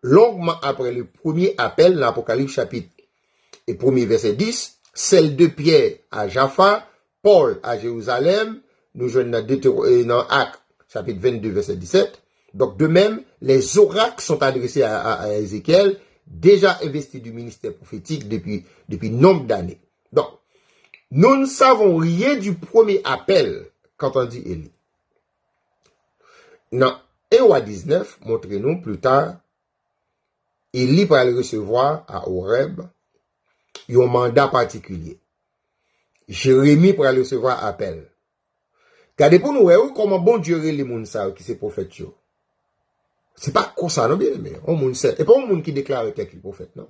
longuement après le premier appel, dans Apocalypse chapitre et premier verset dix, celle de Pierre à Jaffa, Paul à Jérusalem, nou jwenn nan Détéro-, euh, nan Actes chapitre vingt-deux verset dix-sept. Donc, de même, les oracles sont adressés à, à, à Ézéchiel, déjà investi du ministère prophétique depuis, depuis nombre d'années. Donc, nous ne savons rien du premier appel qu'entendit Élie. Nan en Wa diznèf, montre nou pli ta, Eli pral resevwa a Oreb yon manda patikilye. Jeremi pral resevwa apèl. Gade pou nou wè, wi, kòman Bondye rele moun sa yo ki se pwofèt yo. Se pa konsa, non, byeneme. Yon moun sèt. E pa yon moun ki deklare tèt li pwofèt, non.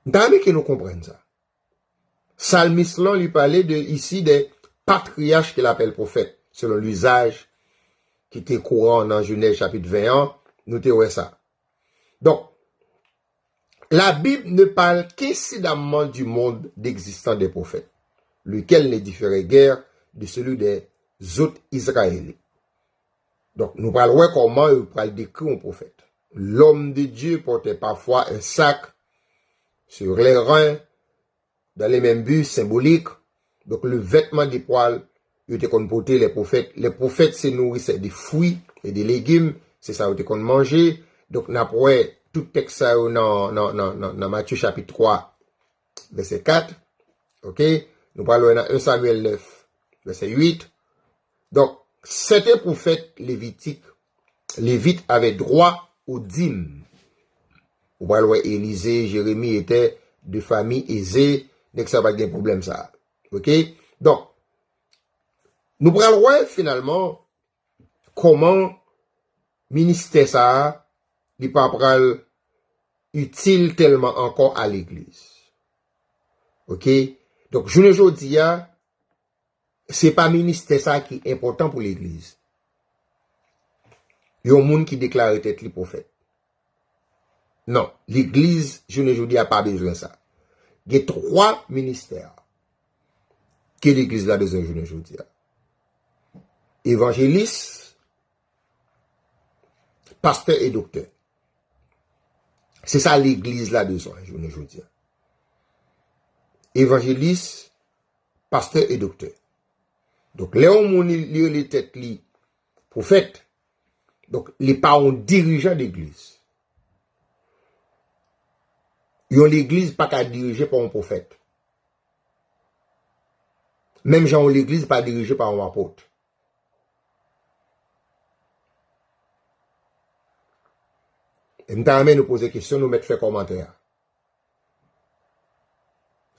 M ta renmen ke nou konprann sa. Salmis lan, li pale de, isi, de patriyach ke l apèl pwofèt. selon lizaj ki te kouran nan Jenèz chapit ven an, nou te wè sa. Donk, la Bible ne parle qu'incidemment du monde d'existence des prophètes, lequel ne différait guère de celui des autres Israélites. Donk, nou pral wè kòman yo pral dekri yon pwofèt. L'homme de Dieu portait parfois un sac sur les reins, dans le même but symbolique. Donk, le vêtement de poil, yo te konn pote les prophètes. Les prophètes se nourrissaient de fruits et de légumes. Se sa yo te konn manje. Donk, n ap wè tout tèks sa yo nan, nan, nan, nan, nan Matye chapit twa, vèsè kat. Oke? Nou pral wè nan en Samyèl nèf, vèsè uit. Donc, certains prophètes lévitiques, lévites avaient droit aux dîmes. Ou pral wè Elize, Jeremi etè de fanmi eze, nèg sa pa t gen pwoblèm sa. Oke? Donk, nou pral wè finalman kòman ministè sa a, li pa pral itil tèlman ankò a legliz. Oke? Donk, jounen jodi a, se pa ministè sa a ki enpòtan pou legliz. Yon moun ki deklare tèt li pwofèt. Non, legliz, jounen jodi a, pa bezwen sa. Gen twa ministè ke legliz la bezwen jounen jodi a. Evanjelis, pastè e doktè. Se sa legliz la bezwen jounen jodi a. Evanjelis, pastè e doktè. Donk, lè yon moun li, li rele tèt li pwofèt, donk, li pa yon dirijan legliz. Yon legliz pa ka dirije pa yon pwofèt. Menm jan yon legliz pa dirije pa yon apot. E m ta renmen nou poze kesyon, nou mèt fè kòmantè a.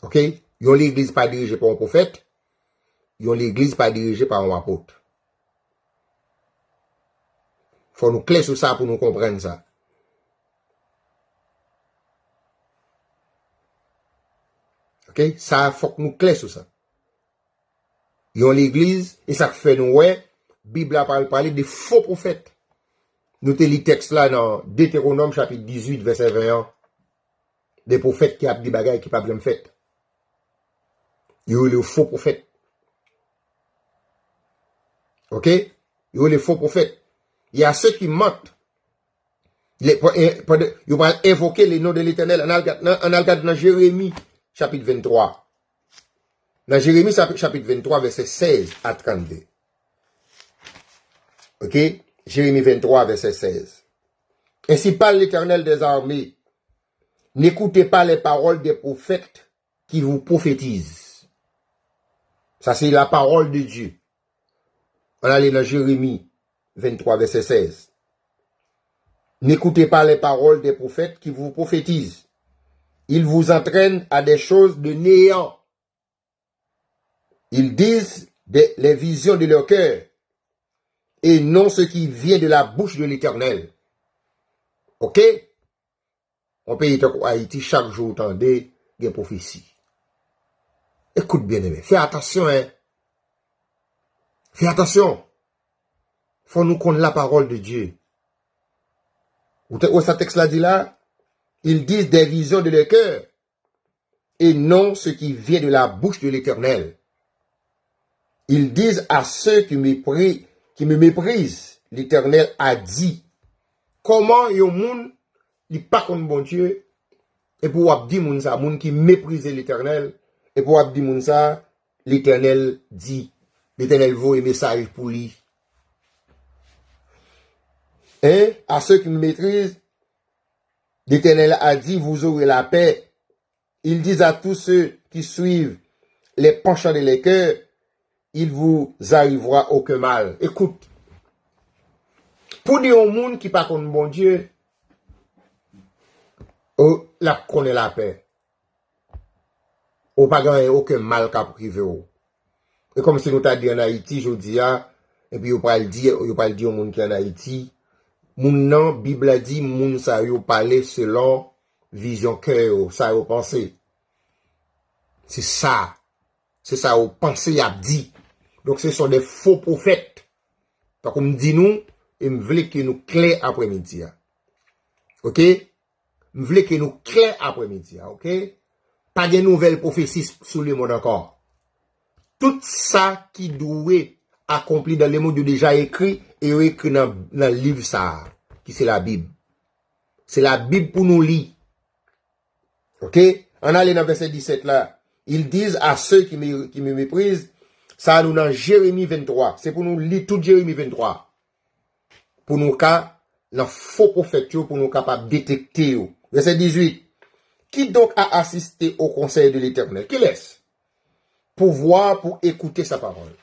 Oke? Yon legliz pa dirije pa yon pwofèt, yon legliz pa dirije pa yon apot. Fò nou klè sou sa pou nou konprann sa. Oke? Sa, fòk nou klè sou sa. Yon legliz, e sa k fè nou wè, Bib la pral pale de fo pwofèt. Nou te li tèks la nan Detewonòm chapit dizuit, vèsè ven an. De pwofèt ki ap di bagay ki p ap janm fèt. Yo rele yo fo pwofèt. Oke? Yo rele fo pwofèt. Il y a ceux qui mentent. Le, pa- eh, pandan, yo pral envoke le non de Letènèl. Ann al gad nan, ann al gad nan Jeremi, chapit venntwa. Nan Jeremi, chapit, chapit venntwa, vèsè sèz a trannde. Oke? Jeremi venntwa, vèsè sèz. Ainsi parle l'Éternel des armées. N'écoutez pas les paroles des prophètes qui vous prophétisent. Ça, c'est la parole de Dieu. Ann ale nan Jeremi venntwa, vèsè sèz. N'écoutez pas les paroles des prophètes qui vous prophétisent. Ils vous entraînent à des choses de néant. Ils disent des- les visions de leur cœur et non ce qui vient de la bouche de l'Éternel. Oke? Yon peyi tankou Ayiti, chak jou ou tande, gen pwofesi. Écoute, bien-aimé, fè atansyon, en. Fè atansyon. Fò nou konn la parole de Dieu. Ou te wè sa tèks la di la? Ils disent des visions de leur cœur et non ce qui vient de la bouche de l'Éternel. Ils disent à ceux qui mépri- qui me méprisent, l'Éternel a dit. Kòman yon moun li pa konn Bondye, epi w ap di moun sa, moun ki meprize Letènèl, epi w ap di moun sa, Letènèl di, Letènèl voye mesaj pou li. Hein? À ceux qui me méprisent, l'Éternel a dit, vous aurez la paix. Ils disent à tous ceux qui suivent les penchants de leur cœur, il vous arrivera aucun mal. Écoute, pou di yon moun ki pa konn Bondye, oh, l ap konnen lapè. Ou pa gen okenn mal k ap rive w. E kòmsi nou ta di ann Ayiti jodi a, epi yo pral di, yo pral di yon moun ki ann Ayiti, moun nan, Bib la di, moun sa yo pale selon vizyon kè yo, sa yo panse. Se sa. Se sa yo panse y ap di. Donc, ce sont des faux prophètes. Tankou m di nou, e m vle ke nou klè aprèmidi a. Oke? M vle ke nou klè aprèmidi a, oke? Pa gen nouvèl pwofesi sou lemonn ankò. Tout sa ki dwe akonpli dans le monde, yo deja ekri, e yo ekri nan, nan liv sa a, ki se Labib. Se Labib pou nou li. Oke? Ann ale nan vèsè disèt la. Ils disent à ceux qui me, qui me méprisent, sa a nou nan Jeremi venntwa. Se pou nou li tout Jeremi venntwa. Pou nou ka, nan fo pwofèt yo, pou nou kapab detekte yo. Vèsè dizuit. Qui donc a assisté au conseil de l'Éternel? Kilès? Pour voir, pour écouter sa parole.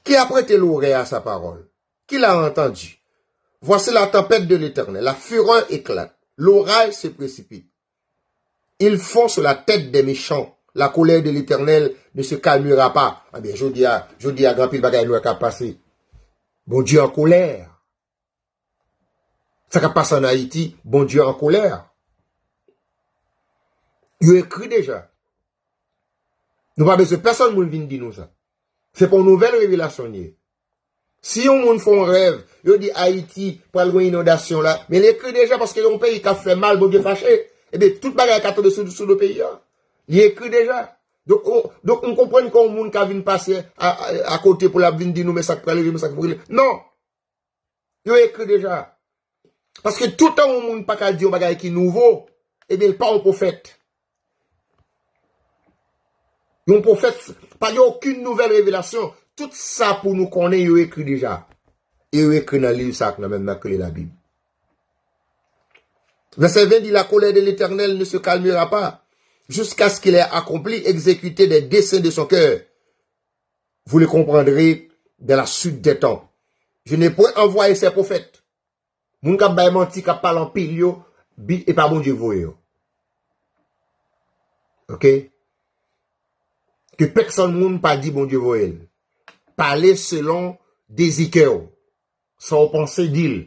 Qui a prêté l'oreille à sa parole? Qui l'a entendu? Voici la tempête de l'Éternel, la fureur éclate, l'orage se précipite. Ils font sur la tête des méchants, la colère de l'Éternel ne se calmera pas. Ebyen, jodi a, jodi a, gen anpil bagay nou wè k ap pase. Bondye an kolè. Sa k ap pase ann Ayiti, Bondye an kolè. Yo ekri deja. Nou pa bezwen pèsonn moun vin di nou sa. Se pa yon nouvèl revelasyon l ye. Si yon moun fè yon rèv, yo di Ayiti pral gen inondasyon la, men li ekri deja paske yon peyi k ap fè mal, Bondye fache. Ebyen, tout bagay ka tonbe sou, sou do peyi a. Li ekri deja. Donk, on, donk, m konprann ke yon moun ka vin pase a, a, akote pou l ap vin di nou, men sa k pral rive, men sa k pral rive. Non! Yo ekri deja. Paske toutan yon moun pa ka di yon bagay ki nouvo, ebyen, l pa yon pwofèt. Yon pwofèt, pa gen okenn nouvèl revelasyon. Tout sa pou nou konnen, yo ekri deja. E yo ekri nan liv sa ak nan menm nan k rele Labib. Vèsè ven di, la colère de l'Éternel ne se calmera pas jusqu'à ce qu'il ait accompli, exécuté des desseins de son cœur. Vous le comprendrez dans la suite des temps. Je n'ai point envoyé ces prophètes. Moun k ap bay manti, k ap pale anpil yo, bi, e pa Bondye k voye yo. Oke? Ke pèsonn moun pa di Bondye voye l. Pale selon dezi kè w. Sa w panse, di l.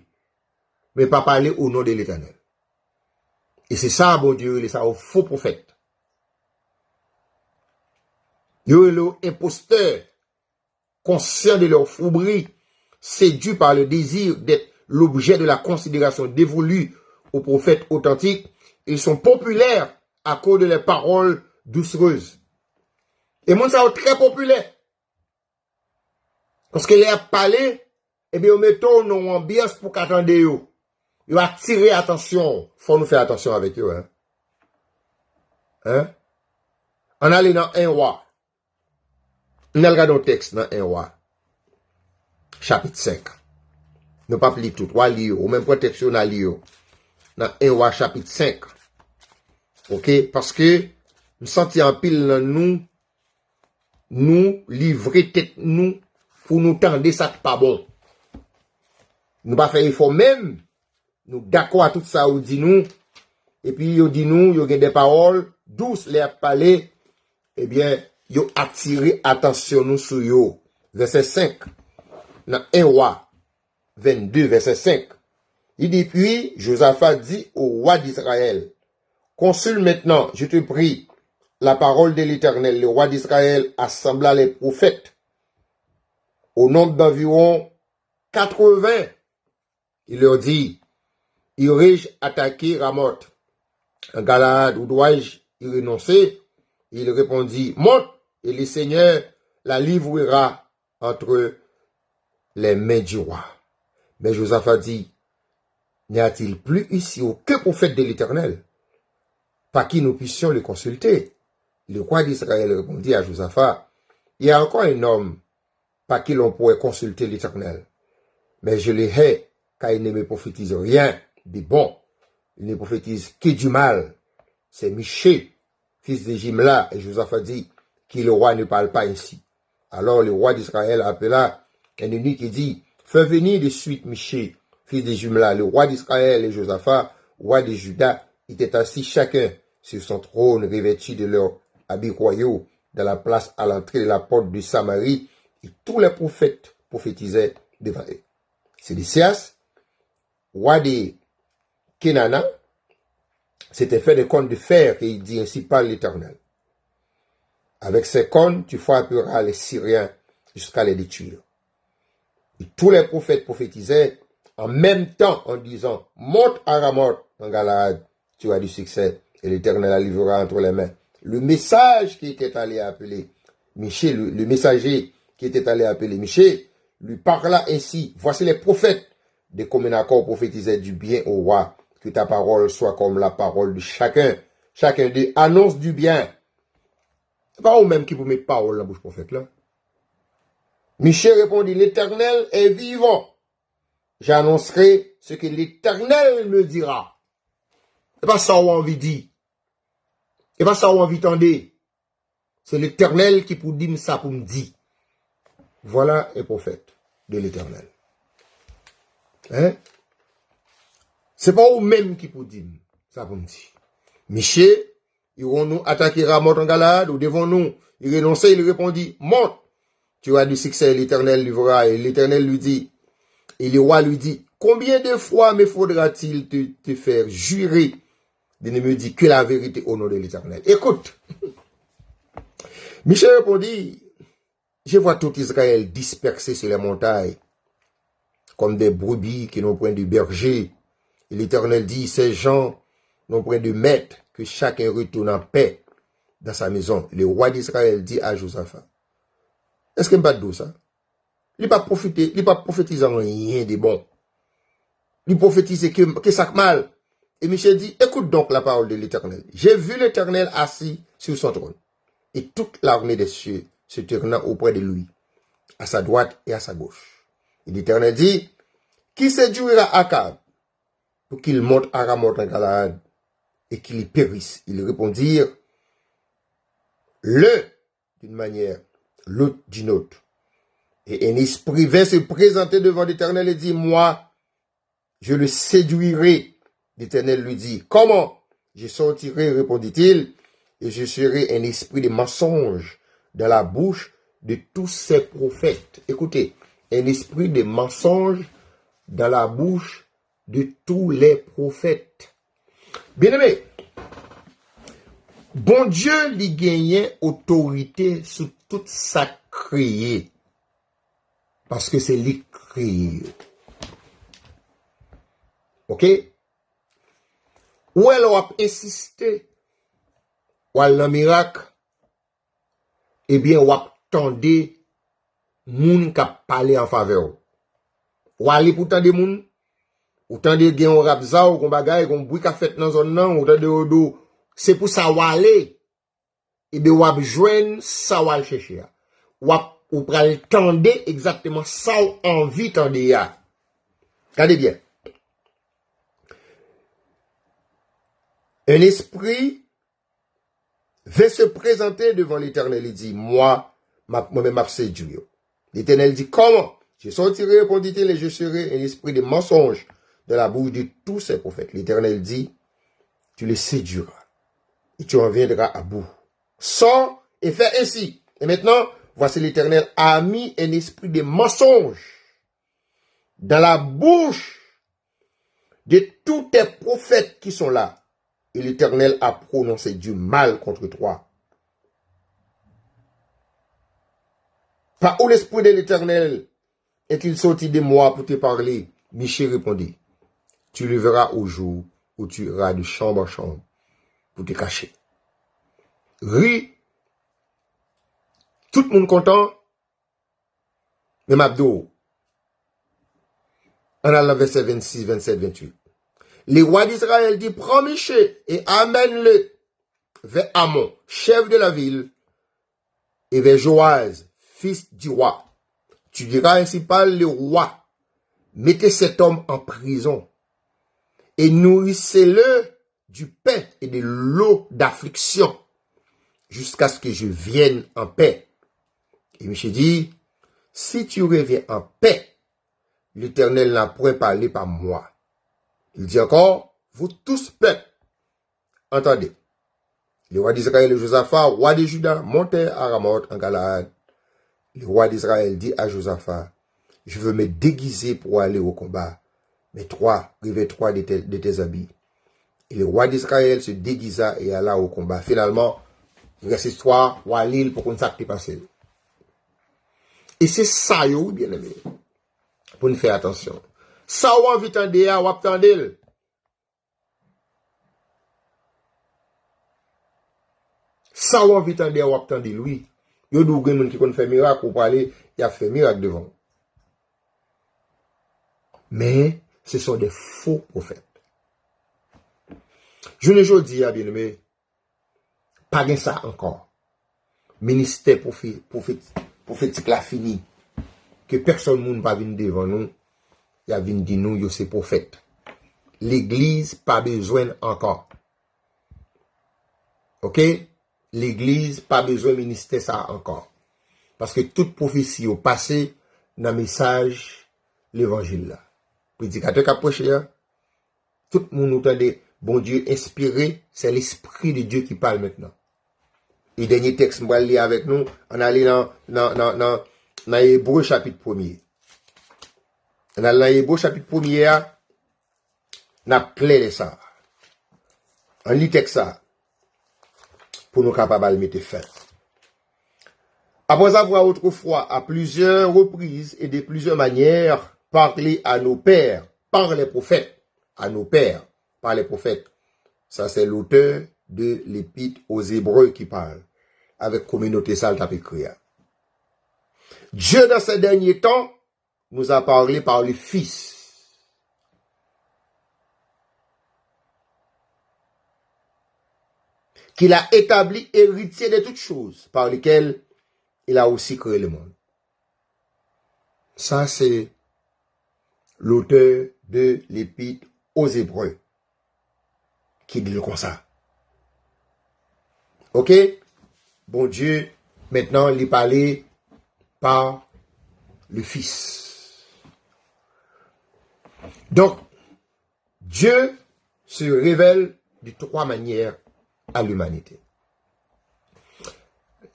Men pa pale o non de Letènèl. E se sa Bondye rele sa yo fo pwofèt. Yo rele yo enpostè. Conscients de leur fourberie, séduits par le désir d'être l'objet de la considération dévolue aux prophètes authentiques, ils sont populaires à cause de leurs paroles doucereuses. E moun sa yo trè popilè. Paske lè y ap pale, ebyen, yo mete w nan yon anbyans pou w ka tande yo. Yo atire atansyon w. Fò nou fè atansyon avèk yo, en. En? Ann ale nan en Wa. N al gade yon tèks nan en Wa, chapit senk. Nou p ap li tout, w a li yo. Ou menm pran tèks yo, n a li yo. Nan en Wa, chapit senk. Oke? Paske m santi anpil nan nou, nou livre tèt nou pou nou tande sa k pa bon. Nou pa fè efò menm. Nou dakò a tout sa yo di nou. Epi yo di nou, yo gen de pawòl dous lè y ap pale. Ebyen, yo atire atansyon nou sou yo. Vèsè senk, nan en Wa vennde, vèsè senk. Li di, Puis Josaphat dit au roi d'Israël, Consulte maintenant, je te prie, la parole de l'Éternel. Le roi d'Israël assembla les prophètes au nombre d'environ quatre-vingts. Il leur dit, Irai-je attaquer Ramoth en Galaad ou dois-je y renoncer? Il répondit, Monte, et le Seigneur la livrera entre les mains du roi. Mais Josaphat dit, N'y a-t-il plus ici aucun prophète de l'Éternel par qui nous puissions le consulter? Le roi d'Israël répondit à Josaphat, Il y a encore un homme par qui l'on pourrait consulter l'Éternel. Mais je le hais, car il ne me prophétise rien de bon. Il ne prophétise que du mal. C'est Michée, fils de Jimla. Et Josaphat dit, Que le roi ne parle pas ainsi. Alors le roi d'Israël appela un eunuque et dit, Fais venir de suite Michée, fils de Jimla. Le roi d'Israël et Josaphat, roi de Juda, étaient assis chacun sur son trône, revêtus de leurs habits royaux, dans la place à l'entrée de la porte de Samarie, et tous les prophètes prophétisaient devant eux. Sédécias, roi de Kenana, s'était fait des cornes de fer, et il dit, Ainsi parle l'Éternel. Avec ses cornes, tu frapperas les Syriens jusqu'à les détruire. Et tous les prophètes prophétisaient en même temps en disant, monte à Ramoth en Galaad, tu as du succès, et l'Éternel la livrera entre les mains. Le message qui était allé appeler Michée, le, le messager qui était allé appeler Michée, lui parla ainsi, voici les prophètes de commun accord prophétisaient du bien au roi, que ta parole soit comme la parole de chacun, chacun d'eux annonce du bien. Se pa ou menm ki pou met pawòl nan bouch pwofèt la. Michée répondit, l'Éternel est vivant. J'annoncerai ce que l'Éternel me dira. E pa sa ou anvi di. E pa sa ou anvi tande. Se Letènèl ki pou di m sa pou m di. Voilà un prophète de l'Éternel. Hein? Se pa ou menm ki pou di m sa pou m di. Michée, irons-nous attaquer Ramoth en Galaad ou devons-nous y renoncer? Il répondit, monte, tu as du succès, l'Éternel lui verra. Et l'Éternel lui dit, et le roi lui dit, combien de fois me faudra-t-il te, te faire jurer de ne me dire que la vérité au nom de l'Éternel? Écoute, Michée répondit, je vois tout Israël dispersé sur les montagnes, comme des brebis qui n'ont point de berger. Et l'Éternel dit, ces gens n'ont point de maître, que chacun retourne en paix dans sa maison. Le roi d'Israël dit à Josaphat, èske m pa t di w sa? Li pa pwofite, li pa pwofetize anyen de bon. Li pwofetize ke, ke sa k mal. Et Michée dit, écoute donc la parole de l'Éternel. J'ai vu l'Éternel assis sur son trône, et toute l'armée des cieux se tenant auprès de lui, à sa droite et à sa gauche. Et l'Éternel dit, qui séduira Akab pour qu'il monte à Ramoth en Galaad et qu'il y périsse? Ils répondirent, l'un d'une manière, l'autre d'une autre. Et un esprit vint se présenter devant l'Éternel et dit, moi, je le séduirai. L'Éternel lui dit, comment? Je sortirai, répondit-il, et je serai un esprit de mensonge dans la bouche de tous ses prophètes. Écoutez, un esprit de mensonge dans la bouche de tous les prophètes. Byeneme, Bondye li genyen otorite sou tout sa k kreye. Paske se li k kreye yo. Oke? Ou wè lè w ap ensiste, w al nan mirak, ebyen w ap tande moun k ap pale an favè w. W ale pou tande moun, ou tande gen yon rap zaw, gen yon bagay, gen yon bri k ap fèt nan zòn nan, ou tande yo di w, se pou sa w ale. Ebyen w ap jwenn sa w al chèche a. W ap, ou pral tande egzakteman sa w anvi tande a. Gade byen. Un esprit vint se présenter devant l'Éternel et dit, moi, m ap, mwen menm m ap sedui yo. L'Éternel dit, comment? Je sortirai, répondit-il, et je serai un esprit de mensonge dans la bouche de tous ses prophètes. L'Éternel dit, tu les séduiras et tu en viendras à bout. Sors et fais ainsi. Et maintenant, voici l'Éternel a mis un esprit de mensonge dans la bouche de tous tes prophètes qui sont là, et l'Éternel a prononcé du mal contre toi. Par où l'Esprit de l'Éternel est-il sorti de moi pour te parler? Michée répondit, tu le verras au jour où tu iras de chambre en chambre pour te cacher. Ri, tout moun kontan, men m ap di w, ann al nan vèsè vennsis, vennsèt, venntuit. Le roi d'Israël dit, prends Michée et amène-le vers Amon, chef de la ville, et vers Joas, fils du roi. Tu diras, ainsi parle le roi, mettez cet homme en prison et nourrissez-le du pain et de l'eau d'affliction jusqu'à ce que je vienne en paix. Et Michée dit, si tu reviens en paix, l'Éternel n'a point parlé par moi. Il dit encore, vous tous, peuple, entendez. Le roi d'Israël et Josaphat, roi de Juda, montèrent à Ramoth en Galaad. Le roi d'Israël dit à Josaphat, je veux me déguiser pour aller au combat. Mais toi, revêts-toi de tes, de tes habits. Et le roi d'Israël se déguisa et alla au combat. Finalman, Rès istwa, w a li l pou konn sa k te pase l. E se sa yo, wi, byeneme, pou n fè atansyon. Sa w anvi tande a, w ap tande l. Sa w anvi tande a, w ap tande l, wi. Yo di w gen moun ki konn fè mirak, ou prale, y ap fè mirak devan w. Men, ce sont des faux prophètes. Jounen jodi a, byeneme, pa gen sa ankò. Ministè pwofe-, pwofet-, pwofetik la fini. Ke pèsonn moun pa vin devan nou, y a vin di nou yo se pwofèt. Legliz pa bezwen l ankò. Oke? Legliz pa bezwen ministè sa a ankò. Paske tout pwofesi yo pase nan mesaj levanjil la. Predikatè k ap preche a, tout moun ou tande Bondye enspire, c'est l'Esprit de Dieu qui parle maintenant. E dènye tèks m pral li avèk nou, ann ale nan, nan, nan, nan, nan Ebre chapit premye. Ann ale nan Ebre chapit premye a, n ap klè lè sa a. Ann li tèks sa a, pou nou kapab al mete fen. Après avoir autrefois, à plusieurs reprises et de plusieurs manières, parlé à nos pères par les prophètes, à nos pères par les prophètes. Ça, c'est l'auteur de l'Épître aux Hébreux qui parle, avèk kominote sa l t ap ekri a. Dieu, dans ces derniers temps, nous a parlé par le Fils, qu'il a établi héritier de toutes choses, par lequel il a aussi créé le monde. Sa, se l'auteur de l'Épître aux Hébreux ki di l konsa. Oke? Bondye, mentnan, li pale pa le Fils. Donk, Dieu se révèle de trois manières à l'humanité.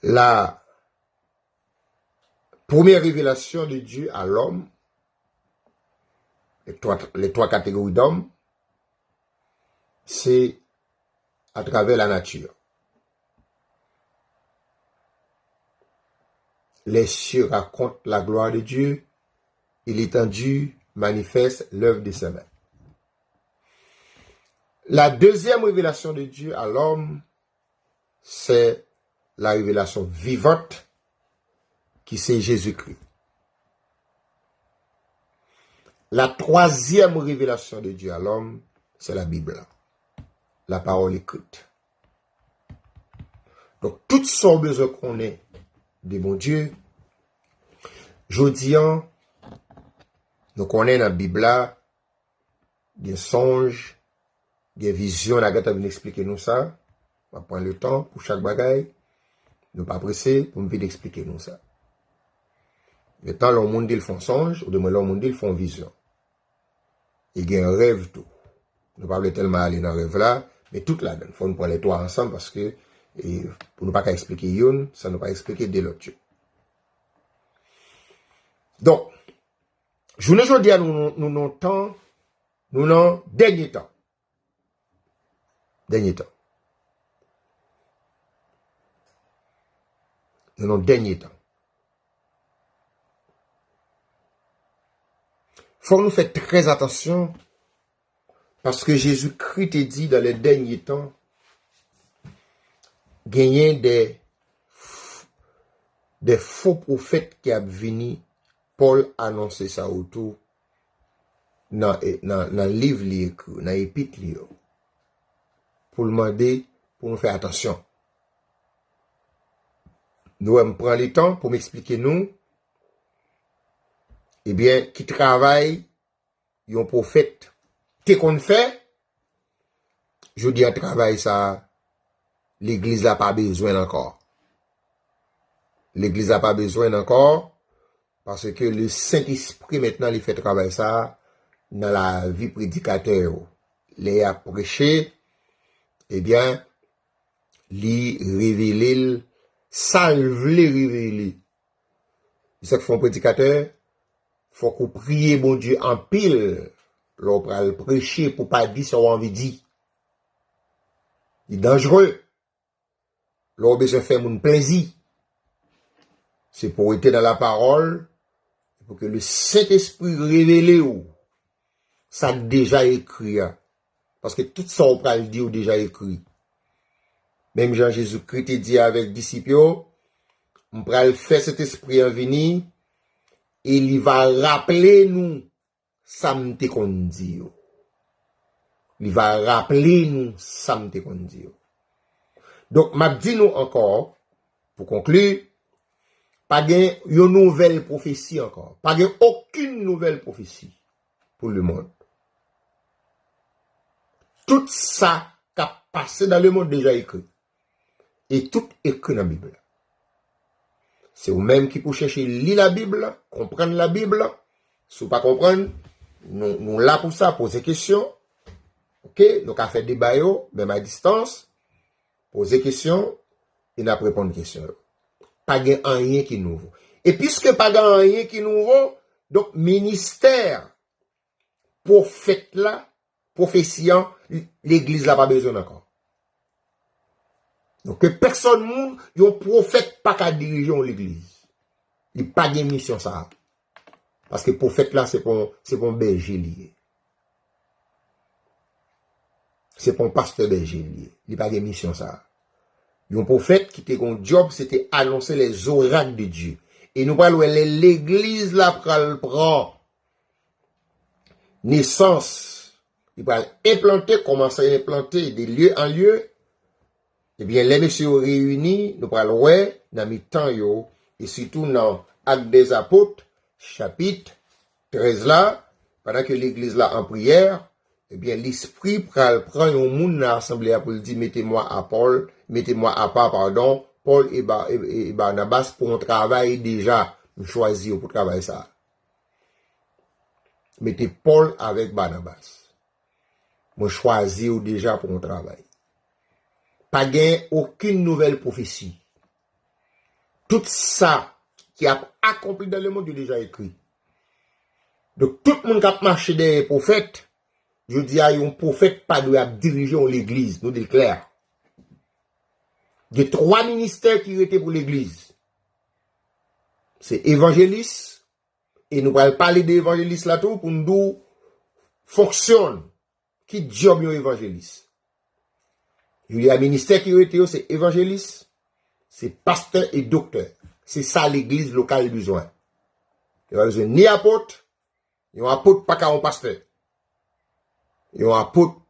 La première révélation de Dieu à l'homme, les trois, les trois catégories d'hommes, c'est à travers la nature. Les cieux racontent la gloire de Dieu, et l'étendue manifeste l'œuvre de ses mains. La deuxième révélation de Dieu à l'homme, c'est la révélation vivante, qui c'est Jésus-Christ. La troisième révélation de Dieu à l'homme, c'est la Bible, la parole écrite. Donk, tout sa w bezwen konnen de Bondye, jodi a, nou konnen nan Bib la, gen sonj, gen vizyon, n a gentan vin eksplike nou sa. M ap pran le tan pou chak bagay. Nou pa prese pou m vin eksplike nou sa. Gen tan lè yon moun di l fè yon sonj, oudimwen lè yon moun di l fè yon vizyon. E gen rèv tou. Nou pa vle tèlman ale nan rèv la, men tout ladan l. Fò nou pran lè twa ansanm paske, e, pou nou pa ka eksplike youn san nou pa eksplike de lòt yo. Donk, jounen jodi a, nou, nou, nou nan tan, nou nan dènye tan. Dènye tan. Nou nan dènye tan. Fòk nou fè trè atansyon, paske Jezikri te di, dans les derniers temps, genyen de, de fo pwofèt ki ap vini. Pòl anonse sa yo tou nan, nan, nan liv li ekri, nan epit li yo, pou l mande pou nou fè atansyon. Nou wè, m pran letan pou m eksplike nou, ebyen, ki travay yon pwofèt te konn fè, jodi a travay sa a, legliz la pa bezwen l ankò. Legliz la pa bezwen l ankò, paske le Sentespri mentnan li fè travay sa a nan lavi predikatè yo. Lè y ap preche, ebyen, li revele l sa l vle revele. Se sa k fè yon predikatè, fòk ou priye Bondye anpil lè w pral preche pou w pa di sa w anvi di. Li danjre. Lè w bezwen fè moun plezi, se pou w rete nan lapawòl, pou ke le Sentespri revele w sa k deja ekri a. Paske tout sa w pral di yo deja ekri. Menm jan Jezikri te di avèk disip yo, m pral fè Sentespri an vini, e li va raple nou sa m te konn di yo. Li va raple nou sa m te konn di yo. Donk, m ap di nou ankò, pou konkli, pa gen yon nouvèl pwofesi ankò. Pa gen okenn nouvèl pwofesi pou lemonn. Tout sa k ap pase nan lemonn deja ekri. E tout ekri nan Bib la. Se ou menm ki pou chèche li Labib la, konprann Labib la. Si w pa konprann, nou, nou la pou sa, poze kesyon. Oke, nou ka fè deba yo, menm a distans. Poze kesyon, e n ap reponn kesyon yo. Pa gen anyen ki nouvo. E piske pa gen anyen ki nouvo, donk ministè pwofèt la, pwofesi an, legliz la pa bezwen l ankò. Donk, ke pèsòn moun, yon pwofèt pa ka dirije yon legliz. Li pa gen misyon sa a. Paske pwofèt la, se pa yon, se pa yon bèje li ye. Se pa yon pastè bèje li ye. Li pa gen misyon sa a. Yon pwofèt ki te gen yon djòb, se te anonse les oracles de Dieu. E nou pral wè lè legliz la pral pran nesans, li pral enplante, kòmanse enplante de lye an lye, ebyen, lè mesye yo reyini, nou pral wè nan mitan yo, e sitou nan Actes des Apôtres, chapit trèz la, pandan ke legliz la an priyè, ebyen, Lespri pral pran yon moun nan asanble a pou l di, mete mwa a Pòl, mete mwa apa, padon, Pòl e, Ba- e, e Barnabas pou yon travay deja. M chwazi yo pou travay sa a. Mete Pòl avèk Barnabas. Mwen chwazi yo deja pou yon travay. Pa gen okenn nouvèl pwofesi. Tout sa ki ap akonpli dan lemonn yo deja ekri. Donk, tout moun k ap mache dèyè pwofèt, jodi a, yon pwofèt pa dwe ap dirije yon legliz, nou di l klè. Gen twa ministè ki rete pou legliz. Se evanjelis, e nou pral pale de evanjelis la tou pou n di w fonksyon, ki djòb yon evanjelis. Jodi a, ministè ki rete yo, se evanjelis, se pastè e doktè. Se sa legliz lokal bezwen. Yo pa bezwen ni apot, yon apot pa ka yon pastè. Yon apot,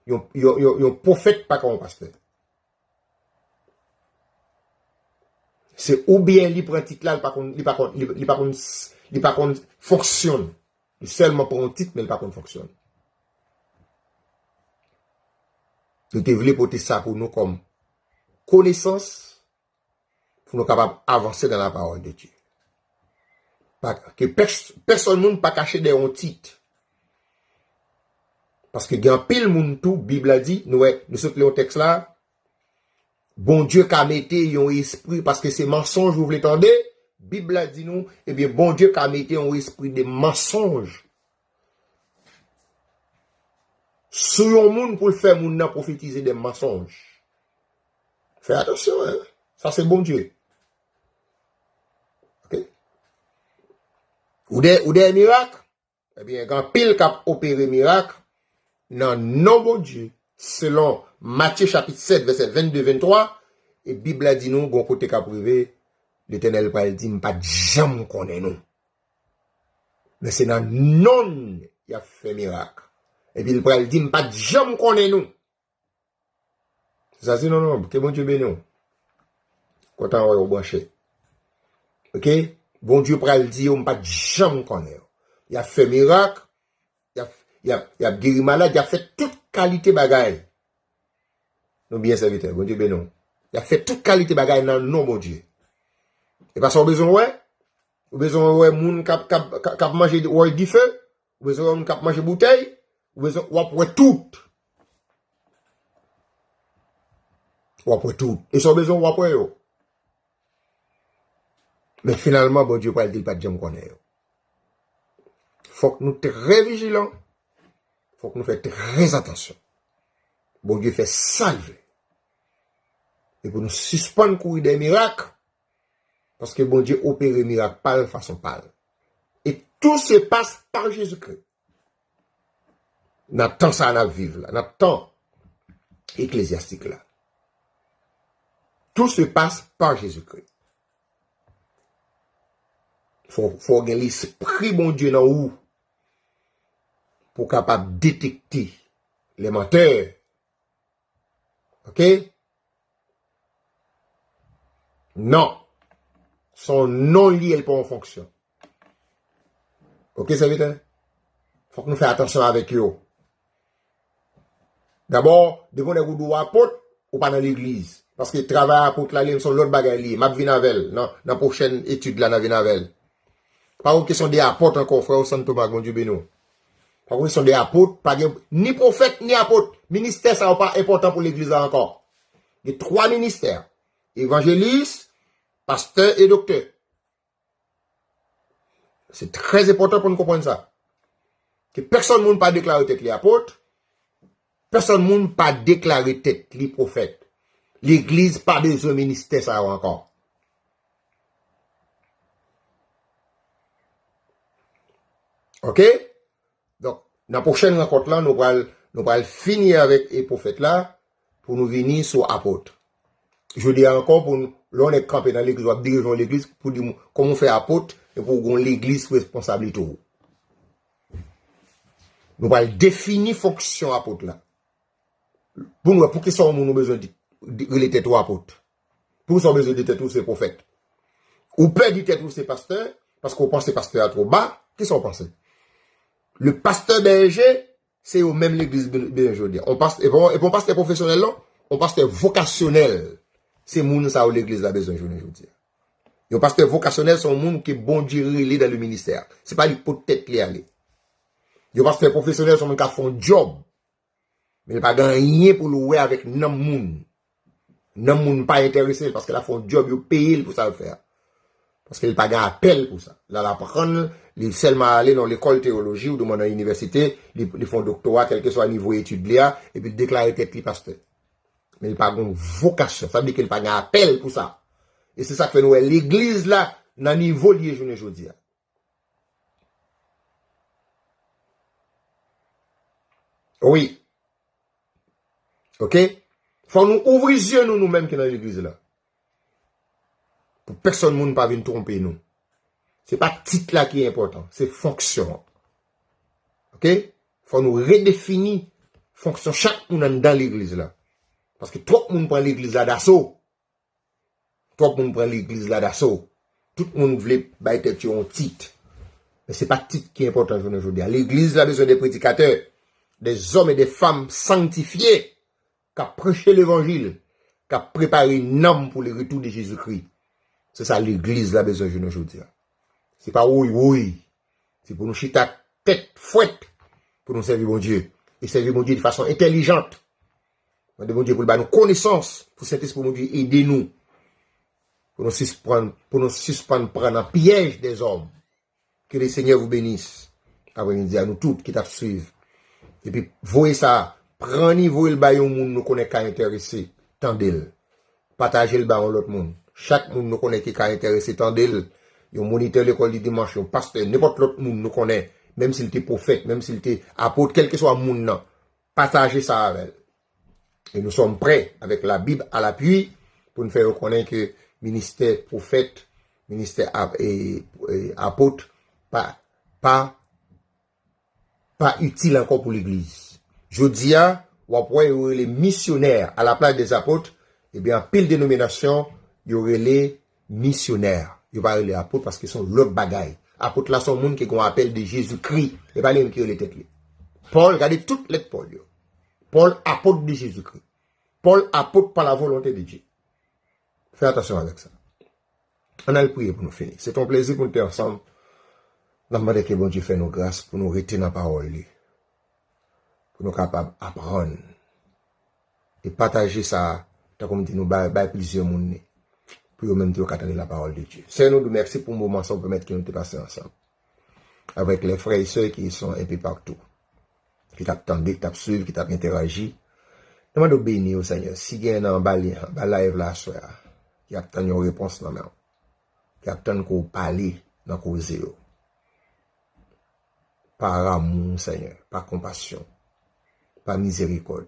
yon, yon, yon, yon pwofèt pa ka yon pastè. Se oubyen li pran tit la, li pa konn, li pa konn, li, li pa konn, li pa konn fonksyon. Li sèlman pran yon tit, men li pa konn fonksyon. Nou te vle pote sa pou nou kòm konesans, pou nou kapab avanse nan la parole de Dieu. Pa, ke pès- pèsòn moun pa kache dèyè yon tit. Paske gen anpil moun tou, Bib la di, nou wè, nou sot li yon tèks la, Bondye ka mete yon espri, paske se mansonj ou vle tande, Bib la di nou, ebyen, Bondye ka mete yon espri de mansonj sou yon moun pou l fè moun nan pwofetize de mansonj. Fè atansyon, hein. Sa se Bondye. Ok? Ou dèyè, ou dèyè mirak? Ebyen, gen anpil k ap opere mirak nan non Bondye, selon Matye chapit sèt, vèsè venn de, venn twa, e Bib la di nou, gon kote k ap rive, Letènèl pral di, "M pa t janm konnen nou." Men se nan non l y ap fè mirak. Epi l pral di, "M pa t janm konnen nou." Sa se non, non, ke Bondye beni w. Kontan wè w branche. Ok? Bondye pral di yo, "M pa t janm konnen yo." Y ap fè mirak, y ap, y ap, y ap geri malad, y ap fè tout kalite bagay. Nou byen sèvitè, Bondye beni w. Y ap fè tout kalite bagay nan non Bondye. E pa sa w bezwen wè? Ou bezwen wè moun k ap, k ap, k ap manje wòy dife? Ou bezwen wè moun k ap manje boutèy? Ou bezwen, w ap wè tout. W ap wè tout. E sa w bezwen, w ap wè yo. Men finalman, Bondye pral di l pa t janm konnen yo. Fòk nou trè vijilan. Fòk nou fè trè atansyon. Bondye fè sa l vle. E pou nou sispann kouri dèyè mirak, paske Bondye opere mirak pa l fason pa l. Et tout se passe par Jésus-Christ. Nan tan sa n ap viv la, nan tan eklezyastik la. Tout se passe par Jésus-Christ. Fò, fò w gen lespri Bondye nan ou pou w kapab detekte les menteurs. Ok? Non. Se yon non li ye, li pa yon fonksyon. Ok, sèvitè? Fòk nou fè atansyon avèk yo. Dabò, depi yon nèg ou di w apot, ou pa nan legliz. Paske travay apot la, li menm se yon lòt bagay li ye. M ap vin avè l nan, nan pwochèn etid la, n a vin avè l. Pa yon kesyon de apot ankò, frè Santo Marc, Bondye beni w. Pa yon kesyon de apot, pa gen ni pwofèt, ni apot. Ministè sa yo pa enpòtan pou legliz la ankò. Gen twa ministè. Evanjelis, pastè e doktè. Se trè enpòtan pou nou konprann sa. Ke pèsonn moun pa deklare tèt li apot, pèsonn moun pa deklare tèt li pwofèt. Legliz pa bezwen ministè sa yo ankò. Ok? Donk, nan pwochèn rankont lan, nou pral, nou pral fini avèk e pwofèt la, pou nou vini sou apot. Jodi a ankò, pou nou, lè yon nèg kanpe nan legliz, w ap dirije yon legliz, pou di moun, kòman w fè apot, e pou w gen yon legliz sou responsablite w. Nou pral defini fonksyon apot la. Pou nou wè, poukisa yon moun ou bezwen di, di, rele tèt ou apot? Poukisa w bezwen di tèt ou se pwofèt? Ou pè di tèt ou se pastè, paske w panse pastè a twò ba, kisa w panse? Le pasteur berger, se yo menm legliz be-, bezwen jodi a. On past-, e pa, e pa yon pastè pwofesyonèl, non. On pastè vokasyonèl. Se moun sa yo legliz la bezwen jounen jodi a. Yon pastè vokasyonèl, se yon moun ke Bondye rele dans le ministère. Se pa li pot tèt li ale. Yon pastè pwofesyonèl, se yon moun k ap fè yon djòb. Men li pa gen anyen pou l wè avèk nanm moun. Nanm moun pa enterese l paske l ap fè yon djòb, yo peye l pou sa l fè a. Paske li pa gen apèl pou sa. L al aprann, li sèlman ale nan lekòl teyoloji oudimwen nan inivèsite, li, li fè yon doktora, kèlkeswa nivo etid li a, epi l deklare tèt li pastè. Men li pa gen vokasyon. Sa vle di ke li pa gen apèl pou sa. E se sa k fè nou wè legliz la nan nivo li ye jounen jodi a. Wi. Ok? Fò nou ouvri zye nou, nou menm ki nan legliz la. Pou pèsonn moun pa vin twonpe nou. Se pa tit la ki enpòtan, se fonksyon an. Ok? Fò nou redefini fonksyon chak moun anndan legliz la. Paske twòp moun pran legliz la daso. Twòp moun pran legliz la daso. Tout moun vle bay tèt yo yon tit. Men se pa tit ki enpòtan jounen jodi a. Legliz la bezwen de predikatè, de zòm e de fanm sanktifye, k ap preche levanjil, k ap prepare nanm pou le retour de Jezikri. Se sa legliz la bezwen jounen jodi a. Se pa woy woy. Se pou nou chita tèt fwèt pou nou sèvi Bondye. E sèvi Bondye de fason entèlijant. Mande Bondye pou l ba nou konesans, pou Sentespri Bondye ede nou. Pou nou sispann, pou nou sispann pran nan pyèj dèzòm. Que le Seigneur vous bénisse. Aprè midi a nou tout ki t ap swiv. Epi voye sa, pran ni voye l bay yon moun nou konnen ka enterese, tande l. Pataje l bay yon lòt moun. Chak moun nou konnen ki ka enterese, tande l. Yon monitè lekòl di dimanch, yon pastè, nenpòt lòt moun nou konnen, menm si l te pwofèt, menm si l te apot, kèlkeswa moun nan, pataje sa avè l. Et nous sommes prêts, avec la Bible à l'appui, pou n fè yo konnen ke ministè pwofèt, ministè ap-, e, e, apot, pa, pa, pa itil ankò pou legliz. Jodi a, w ap wè yo rele misyonè à la place des apôtres, ebyen, anpil denominasyon, yo rele misyonè. Yo pa rele apot paske se yon lòt bagay. Apot la se yon moun ki gen yon apèl de Jezikri. E pa li menm ki rele tèt li. Pòl, gade tout lèt Pòl yo. Pòl, apot de Jezikri. Pòl, apot pa la volonte de Dye. Fè atansyon avèk sa. Ann al priye pou nou fini. Se te yon plezi pou nou te ansanm. N ap mande ke Bondye fè nou gras pou nou rete nan pawòl li. Pou nou kapab aprann. E pataje sa, tankou m di nou, bay, bay plizyè moun li. Pou yo menm tou yo ka tande la parole de Dieu. Seyè, nou di w mèsi pou moman sa w pèmèt ke nou te pase ansanm. Avèk les frères et sœurs qui sont un peu partout. Ki t ap tande, ki t ap swiv, ki t ap entèraji. Mwen mande w beni yo, Senyè. Si gen nan anba li, anba live la aswè a, ki ap tann yon repons nan men w, ki ap tann ke w pale nan koze yo. Pa amou, Senyè, pa konpasyon, pa mizerikòd,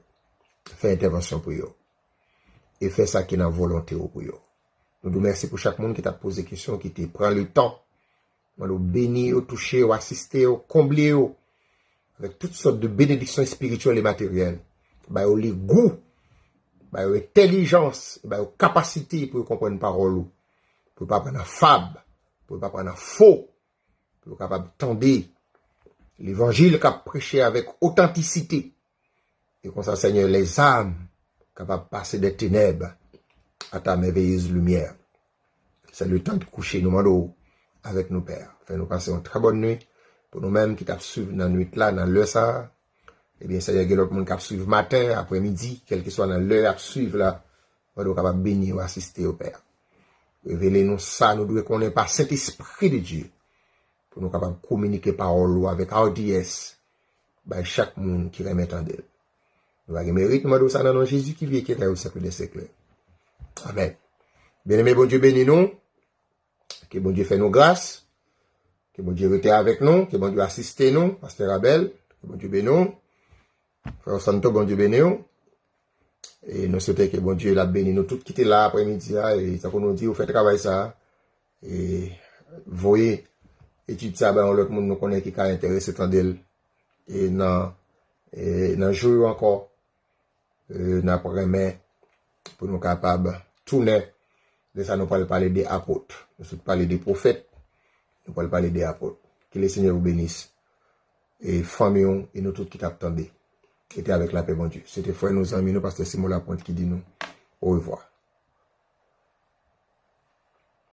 fè entèvansyon pou yo. E fè sa ki nan volonte w pou yo. Nou di w mèsi pou chak moun ki t ap poze kesyon, ki te pran le tan. Mande w beni yo, touche yo, asiste yo, konble yo avèk tout sòt de benediksyon espirityèl e materyèl. Ba yo legou, ba yo entèlijans, ba yo kapasite pou yo konprann pawòl ou, pou yo pa pran nan fab, pou yo pa pran nan fo, pou yo kapab tande levanjil k ap preche avèk otantisite. E konsa, Senyè, les âmes kapab pase des ténèbres à ta merveilleuse lumière. Se le tan de kouche, nou mande w avèk nou, Pè. Fè nou pase yon trè bòn nwit. Pou nou menm ki t ap swiv nan nwit la, nan lè sa a, ebyen, Senyè, gen lòt moun k ap swiv maten, aprèmidi, kèlkeswa nan lè y ap swiv la, mande w kapab beni yo, asiste yo, Pè. Revele nou sa nou dwe konnen pa Sentespri de Dye, pou nou kapab kominike pawòl ou avèk ardiyès bay chak moun ki renmen tande l. Nou pa gen merit, nou mande w sa nan non Jezi ki viv e ki règne au siècle des siècles. Amèn. Byeneme, Bondye beni nou. Ke Bondye fè nou gras. Ke Bondye rete avèk nou. Ke Bondye asiste nou. Pastè Rabèl, ke Bondye beni w. Frè Santo, Bondye beni w. E nou swete ke Bondye l ap beni nou tout ki te la aprèmidi a. E tankou nou di, ou fè travay sa a. E voye etid sa a bay yon lòt moun nou konnen ki ka enterese tande l. E nan, e nan jou yo ankò, e, n ap renmen pou nou kapab tounen. Lè sa a, nou pral pale de apot. Nou sot pale de pwofèt. Nou pral pale de apot. Ke le Senyè vous bénisse. E fanmi w, e nou tout ki t ap tande. Rete avèk lapè Bondye. Se te frè nou, zanmi nou, pastè Simon Lapointe ki di nou orevwa.